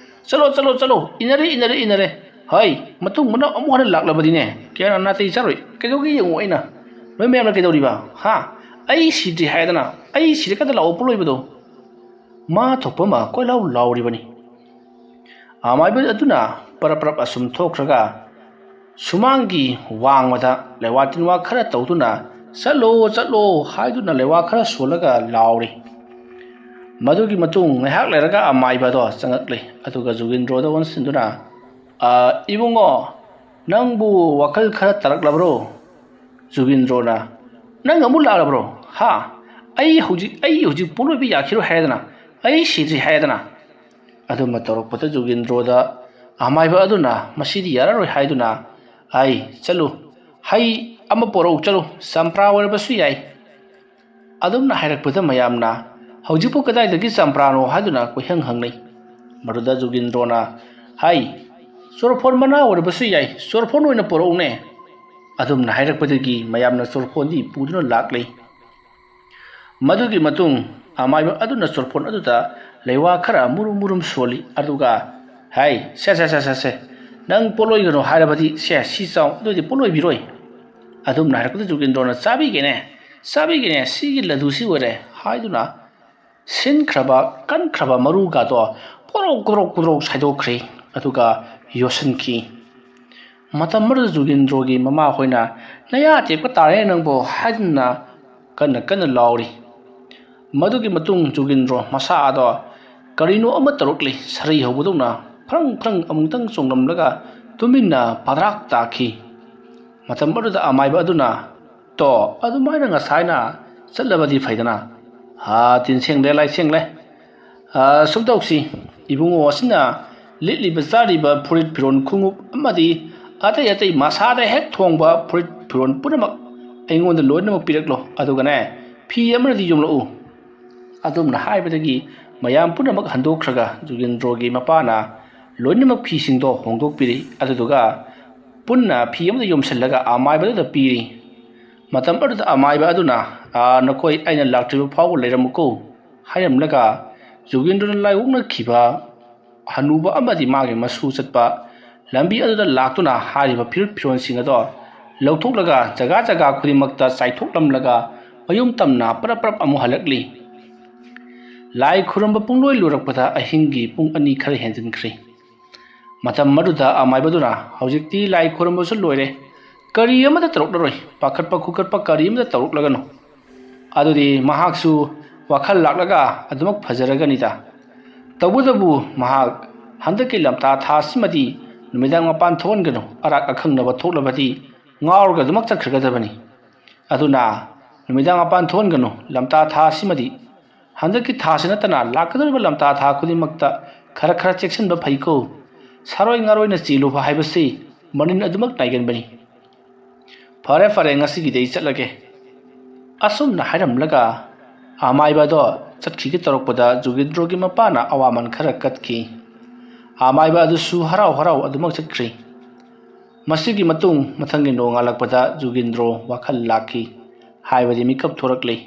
"ꯆꯠꯂꯣ, ꯆꯠꯂꯣ, ꯆꯠꯂꯣ, ꯏꯟꯅꯔꯦ, ꯏꯟꯅꯔꯦ, ꯏꯟꯅꯔꯦ꯫ ꯍꯩ, ꯃꯇꯨꯡ ꯃꯅꯥꯎ ꯑꯃꯨꯛ ꯍꯟꯅ ꯂꯥꯛꯂꯕꯗꯤꯅꯦ, ꯀꯌꯥ ꯅꯥꯇꯩ ꯆꯥꯔꯣꯏ꯫ ꯀꯩꯗꯧꯒꯦ ꯌꯦꯡꯉꯨ ꯑꯩꯅ꯫ ꯅꯣꯏ ꯃꯌꯥꯝꯅ ꯀꯩꯗꯧꯔꯤꯕ? ꯍꯥ? ꯑꯩ ꯁꯤꯗ꯭ꯔꯤ ꯍꯥꯏꯗꯅ, ꯑꯩ ꯁꯤꯔꯀꯥꯟꯗ ꯂꯥꯛꯑꯣ ꯄꯣꯠꯂꯣꯏꯕꯗꯣ꯫" ꯃꯥ ꯊꯣꯛꯄ ꯑꯃ ꯀꯣꯏꯂꯥꯎ ꯂꯥꯎꯔꯤꯕꯅꯤ꯫ ꯑꯃꯥꯏꯕ ꯑꯗꯨꯅ ꯄꯔꯞ ꯄꯔꯞ ꯑꯁꯨꯝ ꯊꯣꯛꯈ꯭ꯔꯒ ꯁꯨꯃꯥꯡꯒꯤ ꯋꯥꯡꯃꯗ ꯂꯩꯋꯥ ꯇꯤꯟꯋꯥ ꯈꯔ ꯇꯧꯗꯨꯅ, "ꯆꯠꯂꯣ, ꯆꯠꯂꯣ" ꯍꯥꯏꯗꯨꯅ ꯂꯩꯋꯥ ꯈꯔ ꯁꯣꯜꯂꯒ ꯂꯥꯎꯔꯤ꯫ ꯃꯗꯨꯒꯤ ꯃꯇꯨꯡ ꯉꯥꯏꯍꯥꯛ ꯂꯩꯔꯒ ꯑꯃꯥꯏꯕꯗꯣ ꯆꯪꯉꯛꯂꯦ꯫ ꯑꯗꯨꯒ ꯖꯨꯒꯤꯟꯗ꯭ꯔꯣꯗ ꯑꯣꯟꯁꯤꯟꯗꯨꯅ, "ꯑ, ꯏꯕꯨꯡꯉꯣ, ꯅꯪꯕꯨ ꯋꯥꯈꯜ ꯈꯔ ꯇꯥꯔꯛꯂꯕ꯭ꯔꯣ?" ꯖꯨꯒꯤꯟꯗ꯭ꯔꯣꯅ, "ꯅꯪ ꯑꯃꯨꯛ ꯂꯥꯛꯂꯕ꯭ꯔꯣ? ꯍꯥ? ꯑꯩ ꯍꯧꯖꯤꯛ, ꯑꯩ ꯍꯧꯖꯤꯛ ꯄꯣꯠꯂꯣꯏꯕ ꯌꯥꯈꯤꯔꯣꯏ ꯍꯥꯏꯗꯅ, ꯑꯩ ꯁꯤꯗ꯭ꯔꯤ ꯍꯥꯏꯗꯅ?" ꯑꯗꯨꯝꯅ ꯇꯧꯔꯛꯄꯗ ꯖꯨꯒꯤꯟꯗ꯭ꯔꯣꯗ ꯑꯃꯥꯏꯕ ꯑꯗꯨꯅ ꯃꯁꯤꯗꯤ ꯌꯥꯔꯔꯣꯏ ꯍꯥꯏꯗꯨꯅ, "ꯑꯩ ꯆꯠꯂꯨ, ꯍꯩ ꯑꯃ ꯄꯣꯔꯛꯎ ꯆꯠꯂꯨ, ꯆꯝꯄ꯭ꯔꯥ ꯑꯣꯏꯔꯕꯁꯨ ꯌꯥꯏ, ꯑꯗꯨꯝꯅ ꯍꯥꯏꯔꯛꯄꯗ ꯃꯌꯥꯝꯅ ꯍꯧꯖꯤꯛꯄꯨ ꯀꯗꯥꯏꯗꯒꯤ ꯆꯝꯄ꯭ꯔꯥꯅꯣ ꯍꯥꯏꯗꯨꯅ ꯀꯣꯏꯍꯪ ꯍꯪꯅꯩ꯫ ꯃꯗꯨꯗ ꯖꯨꯒꯤꯟꯗ꯭ꯔꯣꯅ ꯍꯥꯏ, "ꯆꯣꯔꯐꯣꯟ ꯃꯅꯥ ꯑꯣꯏꯔꯕꯁꯨ ꯌꯥꯏ, ꯆꯣꯔꯐꯣꯟ ꯑꯣꯏꯅ ꯄꯨꯔꯛꯎꯅꯦ"꯫ ꯑꯗꯨꯝꯅ ꯍꯥꯏꯔꯛꯄꯗꯒꯤ ꯃꯌꯥꯝꯅ ꯆꯣꯔꯐꯣꯟꯗꯤ ꯄꯨꯗꯨꯅ ꯂꯥꯛꯂꯦ꯫ ꯃꯗꯨꯒꯤ ꯃꯇꯨꯡ ꯑꯃꯥꯏꯕ ꯑꯗꯨꯅ ꯆꯣꯔꯐꯣꯟ ꯑꯗꯨꯗ ꯂꯩꯋꯥ ꯈꯔ ꯃꯨꯔꯨꯝ ꯃꯨꯔꯨꯝ ꯁꯣꯜꯂꯤ꯫ ꯑꯗꯨꯒ, "ꯍꯥꯏ, ꯁꯦ, ꯁꯦ, ꯁꯦ, ꯁꯦ, ꯁꯦ, ꯅꯪ ꯄꯣꯠꯂꯣꯏꯒꯅꯨ ꯍꯥꯏꯔꯕꯗꯤ, ꯁꯦ, ꯁꯤ ꯆꯥꯎ, ꯑꯗꯨꯗꯤ ꯄꯣꯠꯂꯣꯏꯕꯤꯔꯣꯏ"꯫ ꯑꯗꯨꯝꯅ ꯍꯥꯏꯔꯛꯄꯗ ꯖꯨꯒꯤꯟꯗ꯭ꯔꯣꯅ, "ꯆꯥꯕꯤꯒꯦꯅꯦ, ꯆꯥꯕꯤꯒꯦꯅꯦ, ꯁꯤꯒꯤ ꯂꯗꯨꯁꯤ ꯑꯣꯏꯔꯦ" ꯍꯥꯏꯗꯨꯅ ꯁꯤꯟꯈ꯭ꯔꯕ, ꯀꯟꯈ꯭ꯔꯕ ꯃꯔꯨꯒꯗꯣ ꯄꯣꯔꯣꯛ ꯄꯣꯔꯣꯛ ꯄꯣꯔꯣꯛ ꯁꯥꯏꯗꯣꯛꯈ꯭ꯔꯦ꯫ ꯑꯗꯨꯒ ꯌꯣꯠꯁꯤꯟꯈꯤ꯫ ꯃꯇꯝ ꯑꯗꯨꯗ ꯖꯨꯒꯤꯟꯗ꯭ꯔꯣꯒꯤ ꯃꯃꯥ ꯍꯣꯏꯅ, "ꯅꯌꯥ ꯇꯦꯛꯄ ꯇꯥꯔꯦ ꯅꯪꯕꯨ" ꯍꯥꯏꯗꯨꯅ ꯀꯟꯅ ꯀꯟꯅ ꯂꯥꯎꯔꯤ꯫ ꯃꯗꯨꯒꯤ ꯃꯇꯨꯡ ꯖꯨꯒꯤꯟꯗ꯭ꯔꯣ ꯃꯁꯥ ꯑꯗꯣ ꯀꯔꯤꯅꯣ ꯑꯃ ꯇꯧꯔꯛꯂꯤ, ꯁꯔꯩ ꯍꯧꯕꯗꯧꯅ ꯐ꯭ꯔꯪ ꯐ꯭ꯔꯪ ꯑꯃꯨꯛꯇꯪ ꯆꯣꯡꯂꯝꯂꯒ ꯇꯨꯃꯤꯟꯅ ꯄꯗ꯭ꯔꯥꯛ ꯇꯥꯈꯤ꯫ ꯃꯇꯝ ꯑꯗꯨꯗ ꯑꯃꯥꯏꯕ ꯑꯗꯨꯅ, "ꯇꯣ, ꯑꯗꯨꯃꯥꯏꯅ ꯉꯁꯥꯏꯅ ꯆꯠꯂꯕꯗꯤ ꯐꯩꯗꯅ꯫ ꯍꯥ, ꯇꯤꯟꯁꯦꯡꯂꯦ, ꯂꯥꯏꯁꯦꯡꯂꯦ꯫ ꯑ, ꯁꯨꯝ ꯇꯧꯁꯤ, ꯏꯕꯨꯡꯉꯣ ꯑꯁꯤꯅ ꯂꯤꯠꯂꯤꯕ ꯆꯥꯔꯤꯕ ꯐꯨꯔꯤꯠ ꯐꯤꯔꯣꯟ ꯈꯣꯡꯎꯞ ꯑꯃꯗꯤ ꯑꯇꯩ ꯑꯇꯩ ꯃꯁꯥꯗ ꯍꯦꯛ ꯊꯣꯡꯕ ꯐꯨꯔꯤꯠ ꯐꯤꯔꯣꯟ ꯄꯨꯝꯅꯃꯛ ꯑꯩꯉꯣꯟꯗ ꯂꯣꯏꯅꯃꯛ ꯄꯤꯔꯛꯂꯣ꯫ ꯑꯗꯨꯒꯅꯦ, ꯐꯤ ꯑꯃꯅꯗꯤ ꯌꯣꯝꯂꯛꯎ"꯫ ꯑꯗꯨꯝꯅ ꯍꯥꯏꯕꯗꯒꯤ ꯃꯌꯥꯝ ꯄꯨꯝꯅꯃꯛ ꯍꯟꯗꯣꯛꯈ꯭ꯔꯒ ꯖꯨꯒꯤꯟꯗ꯭ꯔꯣꯒꯤ ꯃꯄꯥꯅ ꯂꯣꯏꯅꯃꯛ ꯐꯤꯁꯤꯡꯗꯣ ꯍꯣꯡꯗꯣꯛꯄꯤꯔꯤ꯫ ꯑꯗꯨꯗꯨꯒ ꯄꯨꯟꯅ ꯐꯤ ꯑꯃꯗ ꯌꯣꯝꯁꯤꯜꯂꯒ ꯑꯃꯥꯏꯕꯗꯨꯗ ꯄꯤꯔꯤ꯫ ꯃꯇꯝ ꯑꯗꯨꯗ ꯑꯃꯥꯏꯕ ꯑꯗꯨꯅ, "ꯑꯥ, ꯅꯈꯣꯏ ꯑꯩꯅ ꯂꯥꯛꯇ꯭ꯔꯤꯕ ꯐꯥꯎꯕ ꯂꯩꯔꯝꯃꯨꯀꯣ" ꯍꯥꯏꯔꯝꯂꯒ ꯖꯨꯒꯤꯟꯗ꯭ꯔꯅ ꯂꯥꯏꯑꯣꯛꯅꯈꯤꯕ ꯍꯅꯨꯕ ꯑꯃꯗꯤ ꯃꯥꯒꯤ ꯃꯁꯨ ꯆꯠꯄ ꯂꯝꯕꯤ ꯑꯗꯨꯗ ꯂꯥꯛꯇꯨꯅ ꯍꯥꯏꯔꯤꯕ ꯐꯤꯔꯨꯠ ꯐꯤꯔꯣꯟꯁꯤꯡ ꯑꯗꯣ ꯂꯧꯊꯣꯛꯂꯒ ꯖꯒꯥ ꯖꯒꯥ ꯈꯨꯗꯤꯡꯃꯛꯇ ꯆꯥꯏꯊꯣꯛꯂꯝꯂꯒ ꯃꯌꯨꯝ ꯇꯝꯅ ꯄꯔꯞ ꯄꯔꯞ ꯑꯃꯨꯛ ꯍꯜꯂꯛꯂꯤ꯫ ꯂꯥꯏ ꯈꯨꯔꯨꯝꯕ ꯄꯨꯡꯂꯣꯏ ꯂꯣꯏꯔꯛꯄꯗ ꯑꯍꯤꯡꯒꯤ ꯄꯨꯡ ꯑꯅꯤ ꯈꯔ ꯍꯦꯟꯖꯤꯟꯈ꯭ꯔꯦ꯫ ꯃꯇꯝ ꯑꯗꯨꯗ ꯑꯃꯥꯏꯕꯗꯨꯅ, "ꯍꯧꯖꯤꯛꯇꯤ ꯂꯥꯏ ꯈꯨꯔꯨꯝꯕꯁꯨ ꯂꯣꯏꯔꯦ, ꯀꯔꯤ ꯑꯃꯠꯇ ꯇꯧꯔꯛꯂꯔꯣꯏ, ꯄꯥꯈꯠꯄ ꯈꯨꯀꯠꯄ ꯀꯔꯤ ꯑꯃꯠꯇ ꯇꯧꯔꯛꯂꯒꯅꯨ꯫ ꯑꯗꯨꯗꯤ ꯃꯍꯥꯛꯁꯨ ꯋꯥꯈꯜ ꯂꯥꯛꯂꯒ ꯑꯗꯨꯃꯛ ꯐꯖꯔꯒꯅꯤꯗ꯫ ꯇꯧꯕꯇꯕꯨ ꯃꯍꯥꯛ ꯍꯟꯗꯛꯀꯤ ꯂꯝꯇꯥ ꯊꯥꯁꯤꯃꯗꯤ ꯅꯨꯃꯤꯗꯥꯡ ꯃꯄꯥꯟ ꯊꯣꯛꯍꯟꯒꯅꯨ, ꯑꯔꯥꯛ ꯑꯈꯪꯅꯕ ꯊꯣꯛꯂꯕꯗꯤ ꯉꯥꯎꯔꯒ ꯑꯗꯨꯃꯛ ꯆꯠꯈ꯭ꯔꯒꯗꯕꯅꯤ꯫ ꯑꯗꯨꯅ ꯅꯨꯃꯤꯗꯥꯡ ꯃꯄꯥꯟ ꯊꯣꯛꯍꯟꯒꯅꯨ, ꯂꯝꯇꯥ ꯊꯥꯁꯤꯃꯗꯤ꯫ ꯍꯟꯗꯛꯀꯤ ꯊꯥꯁꯤ ꯅꯠꯇꯅ ꯂꯥꯛꯀꯗꯧꯔꯤꯕ ꯂꯝꯇꯥ ꯊꯥ ꯈꯨꯗꯤꯡꯃꯛꯇ ꯈꯔ ꯈꯔ ꯆꯦꯛꯁꯤꯟꯕ ꯐꯩꯀꯣ꯫ ꯁꯥꯔꯣꯏ ꯉꯥꯔꯣꯏꯅ ꯆꯦꯜꯂꯨꯕ ꯍꯥꯏꯕꯁꯤ ꯃꯅꯤꯟ ꯑꯗꯨꯃꯛ ꯅꯥꯏꯒꯟꯕꯅꯤ꯫ ꯐꯔꯦ ꯐꯔꯦ, ꯉꯁꯤꯒꯤꯗꯤ ꯑꯩ ꯆꯠꯂꯒꯦ꯫ ꯑꯁꯨꯝꯅ ꯍꯥꯏꯔꯝꯂꯒ ꯑꯃꯥꯏꯕ ꯑꯗꯣ ꯆꯠꯈꯤꯒꯦ ꯇꯧꯔꯛꯄꯗ ꯖꯨꯒꯦꯟꯗ꯭ꯔꯣꯒꯤ ꯃꯄꯥꯅ ꯑꯋꯥꯃꯟ ꯈꯔ ꯀꯠꯈꯤ꯫ ꯑꯃꯥꯏꯕ ꯑꯗꯨꯁꯨ ꯍꯔꯥꯎ ꯍꯔꯥꯎ ꯑꯗꯨꯃꯛ ꯆꯠꯈ꯭ꯔꯤ꯫ ꯃꯁꯤꯒꯤ ꯃꯇꯨꯡ ꯃꯊꯪꯒꯤ ꯅꯣꯡꯉꯥꯜꯂꯛꯄꯗ ꯖꯨꯒꯦꯟꯗ꯭ꯔꯣ ꯋꯥꯈꯜ ꯂꯥꯛꯈꯤ, ꯍꯥꯏꯕꯗꯤ ꯃꯤꯀꯞ ꯊꯣꯔꯛꯂꯤ꯫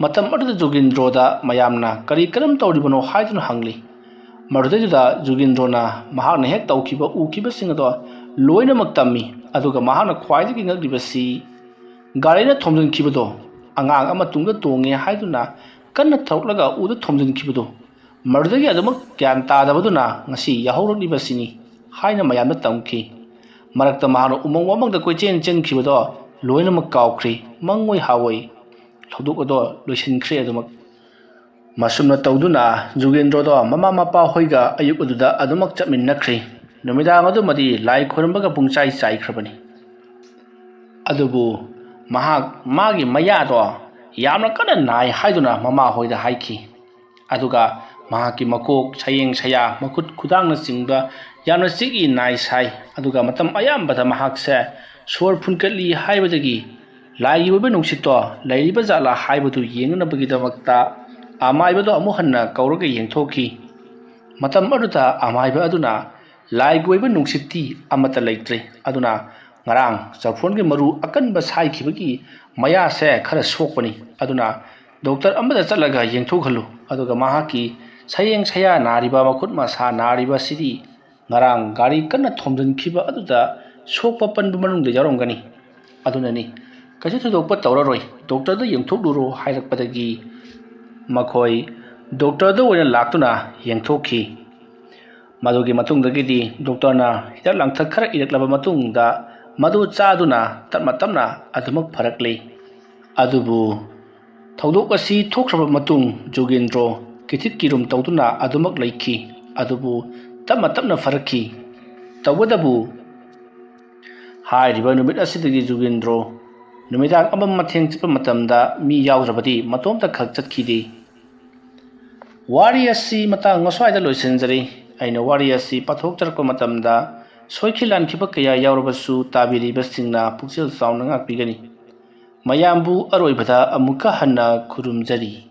ꯃꯇꯝ ꯑꯗꯨꯗ ꯖꯨꯒꯦꯟꯗ꯭ꯔꯣꯗ ꯃꯌꯥꯝꯅ ꯀꯔꯤ ꯀꯔꯝ ꯇꯧꯔꯤꯕꯅꯣ ꯍꯥꯏꯗꯨꯅ ꯍꯪꯂꯤ꯫ ꯃꯗꯨꯗꯩꯗꯨꯗ ꯖꯨꯒꯦꯟꯗ꯭ꯔꯣꯅ ꯃꯍꯥꯛꯅ ꯍꯦꯛ ꯇꯧꯈꯤꯕ ꯎꯈꯤꯕꯁꯤꯡ ꯑꯗꯣ ꯂꯣꯏꯅꯃꯛ ꯇꯝꯃꯤ꯫ ꯑꯗꯨꯒ ꯃꯍꯥꯛꯅ ꯈ꯭ꯋꯥꯏꯗꯒꯤ ꯉꯛꯂꯤꯕꯁꯤ ꯒꯥꯔꯤꯅ ꯊꯣꯝꯖꯤꯟꯈꯤꯕꯗꯣ, ꯑꯉꯥꯡ ꯑꯃ ꯇꯨꯡꯗ ꯇꯣꯡꯉꯦ ꯍꯥꯏꯗꯨꯅ ꯀꯟꯅ ꯊꯧꯔꯛꯂꯒ ꯎꯗ ꯊꯣꯝꯖꯤꯟꯈꯤꯕꯗꯣ, ꯃꯗꯨꯗꯒꯤ ꯑꯗꯨꯃꯛ ꯒ꯭ꯌꯥꯟ ꯇꯥꯗꯕꯗꯨꯅ ꯉꯁꯤ ꯌꯥꯍꯧꯔꯛꯂꯤꯕꯁꯤꯅꯤ ꯍꯥꯏꯅ ꯃꯌꯥꯝꯗ ꯇꯝꯈꯤ꯫ ꯃꯔꯛꯇ ꯃꯍꯥꯛꯅ ꯎꯃꯪ ꯋꯥꯃꯪꯗ ꯀꯣꯏꯆꯦꯟ ꯆꯦꯟꯈꯤꯕꯗꯣ ꯂꯣꯏꯅꯃꯛ ꯀꯥꯎꯈ꯭ꯔꯤ꯫ ꯃꯪꯑꯣꯏ ꯍꯥꯋꯣꯏ ꯊꯧꯗꯣꯛ ꯑꯗꯣ ꯂꯣꯏꯁꯤꯟꯈ꯭ꯔꯦ꯫ ꯑꯗꯨꯃꯛ ꯃꯁꯨꯝꯅ ꯇꯧꯗꯨꯅ ꯖꯨꯒꯦꯟꯗ꯭ꯔꯣꯗꯣ ꯃꯃꯥ ꯃꯄꯥ ꯍꯣꯏꯒ ꯑꯌꯨꯛ ꯑꯗꯨꯗ ꯑꯗꯨꯃꯛ ꯆꯠꯃꯤꯟꯅꯈ꯭ꯔꯤ꯫ ꯅꯨꯃꯤꯗꯥꯡ ꯑꯗꯨꯃꯗꯤ ꯂꯥꯏ ꯈꯣꯏꯔꯝꯕꯒ ꯄꯨꯡꯆꯥꯏ ꯆꯥꯏꯈ꯭ꯔꯕꯅꯤ꯫ ꯑꯗꯨꯕꯨ ꯃꯍꯥꯛ ꯃꯥꯒꯤ ꯃꯌꯥꯗꯣ ꯌꯥꯝꯅ ꯀꯟꯅ ꯅꯥꯏ ꯍꯥꯏꯗꯨꯅ ꯃꯃꯥ ꯍꯣꯏꯗ ꯍꯥꯏꯈꯤ꯫ ꯑꯗꯨꯒ ꯃꯍꯥꯛꯀꯤ ꯃꯀꯣꯛ, ꯁꯌꯦꯡ ꯁꯌꯥ, ꯃꯈꯨꯠ ꯈꯨꯗꯥꯡꯅꯆꯤꯡꯕ ꯌꯥꯝꯅ ꯆꯤꯛꯏ ꯅꯥꯏ ꯁꯥꯏ꯫ ꯑꯗꯨꯒ ꯃꯇꯝ ꯑꯌꯥꯝꯕꯗ ꯃꯍꯥꯛꯁꯦ ꯁꯣꯔ ꯐꯨꯟꯀꯠꯂꯤ ꯍꯥꯏꯕꯗꯒꯤ ꯂꯥꯏꯒꯤ ꯑꯣꯏꯕ ꯅꯨꯡꯁꯤꯠꯇꯣ ꯂꯩꯔꯤꯕ ꯖꯥꯠꯂꯥ ꯍꯥꯏꯕꯗꯨ ꯌꯦꯡꯅꯅꯕꯒꯤꯗꯃꯛꯇ ꯑꯃꯥꯏꯕꯗꯣ ꯑꯃꯨꯛ ꯍꯟꯅ ꯀꯧꯔꯒ ꯌꯦꯡꯊꯣꯛꯈꯤ꯫ ꯃꯇꯝ ꯑꯗꯨꯗ ꯑꯃꯥꯏꯕ ꯑꯗꯨꯅ ꯂꯥꯏꯒꯤ ꯑꯣꯏꯕ ꯅꯨꯡꯁꯤꯠꯇꯤ ꯑꯃꯠꯇ ꯂꯩꯇ꯭ꯔꯦ꯫ ꯑꯗꯨꯅ ꯉꯔꯥꯡ ꯆꯐꯣꯟꯒꯤ ꯃꯔꯨ ꯑꯀꯟꯕ ꯁꯥꯏꯈꯤꯕꯒꯤ ꯃꯌꯥꯁꯦ ꯈꯔ ꯁꯣꯛꯄꯅꯤ꯫ ꯑꯗꯨꯅ ꯗꯣꯛꯇꯔ ꯑꯃꯗ ꯆꯠꯂꯒ ꯌꯦꯡꯊꯣꯛꯍꯜꯂꯨ꯫ ꯑꯗꯨꯒ ꯃꯍꯥꯛꯀꯤ ꯁꯌꯦꯡ ꯁꯌꯥ ꯅꯥꯔꯤꯕ, ꯃꯈꯨꯠ ꯃꯁꯥ ꯅꯥꯔꯤꯕꯁꯤꯗꯤ ꯉꯔꯥꯡ ꯒꯥꯔꯤ ꯀꯟꯅ ꯊꯣꯝꯖꯤꯟꯈꯤꯕ ꯑꯗꯨꯗ ꯁꯣꯛꯄ ꯄꯟꯕ ꯃꯅꯨꯡꯗ ꯌꯥꯎꯔꯝꯒꯅꯤ꯫ ꯑꯗꯨꯅꯅꯤ, ꯀꯩꯁꯨ ꯊꯣꯏꯗꯣꯛꯄ ꯇꯧꯔꯔꯣꯏ, ꯗꯣꯛꯇꯔꯗ ꯌꯦꯡꯊꯣꯛꯂꯨꯔꯣ ꯍꯥꯏꯔꯛꯄꯗꯒꯤ ꯃꯈꯣꯏ ꯗꯣꯛꯇꯔꯗ ꯑꯣꯏꯅ ꯂꯥꯛꯇꯨꯅ ꯌꯦꯡꯊꯣꯛꯈꯤ꯫ ꯃꯗꯨꯒꯤ ꯃꯇꯨꯡꯗꯒꯤꯗꯤ ꯗꯣꯛꯇꯔꯅ ꯍꯤꯗꯥꯛ ꯂꯥꯡꯊꯛ ꯈꯔ ꯏꯔꯛꯂꯕ ꯃꯇꯨꯡꯗ ꯃꯗꯨ ꯆꯥꯗꯨꯅ ꯇꯞꯅ ꯇꯞꯅ ꯑꯗꯨꯃꯛ ꯐꯔꯛꯂꯤ꯫ ꯑꯗꯨꯕꯨ ꯊꯧꯗꯣꯛ ꯑꯁꯤ ꯊꯣꯛꯈ꯭ꯔꯕ ꯃꯇꯨꯡ ꯖꯨꯒꯦꯟꯗ꯭ꯔꯣ ꯀꯤꯊꯤꯠ ꯀꯤꯔꯨꯝ ꯇꯧꯗꯨꯅ ꯑꯗꯨꯃꯛ ꯂꯩꯈꯤ꯫ ꯑꯗꯨꯕꯨ ꯇꯞꯅ ꯇꯞꯅ ꯐꯔꯛꯈꯤ꯫ ꯇꯧꯕꯇꯕꯨ ꯍꯥꯏꯔꯤꯕ ꯅꯨꯃꯤꯠ ꯑꯁꯤꯗꯒꯤ ꯖꯨꯒꯦꯟꯗ꯭ꯔꯣ ꯅꯨꯃꯤꯗꯥꯡ ꯑꯃꯝ ꯃꯊꯦꯡ ꯆꯠꯄ ꯃꯇꯝꯗ ꯃꯤ ꯌꯥꯎꯗ꯭ꯔꯕꯗꯤ ꯃꯇꯣꯝꯇ ꯈꯛ ꯆꯠꯈꯤꯗꯦ꯫ ꯋꯥꯔꯤ ꯑꯁꯤ ꯃꯇꯥꯡ ꯑꯁ꯭ꯋꯥꯏꯗ ꯂꯣꯏꯁꯤꯟꯖꯔꯤ꯫ ꯑꯩꯅ ꯋꯥꯔꯤ ꯑꯁꯤ ꯄꯥꯊꯣꯛꯆꯔꯛꯄ ꯃꯇꯝꯗ ꯁꯣꯏꯈꯤ ꯂꯥꯟꯈꯤꯕ ꯀꯌꯥ ꯌꯥꯎꯔꯕꯁꯨ ꯇꯥꯕꯤꯔꯤꯕꯁꯤꯡꯅ ꯄꯨꯛꯆꯦꯜ ꯆꯥꯎꯅ ꯉꯥꯛꯄꯤꯒꯅꯤ꯫ ꯃꯌꯥꯝꯕꯨ ꯑꯔꯣꯏꯕꯗ ꯑꯃꯨꯛꯀ ꯍꯟꯅ ꯈꯨꯔꯨꯝꯖꯔꯤ꯫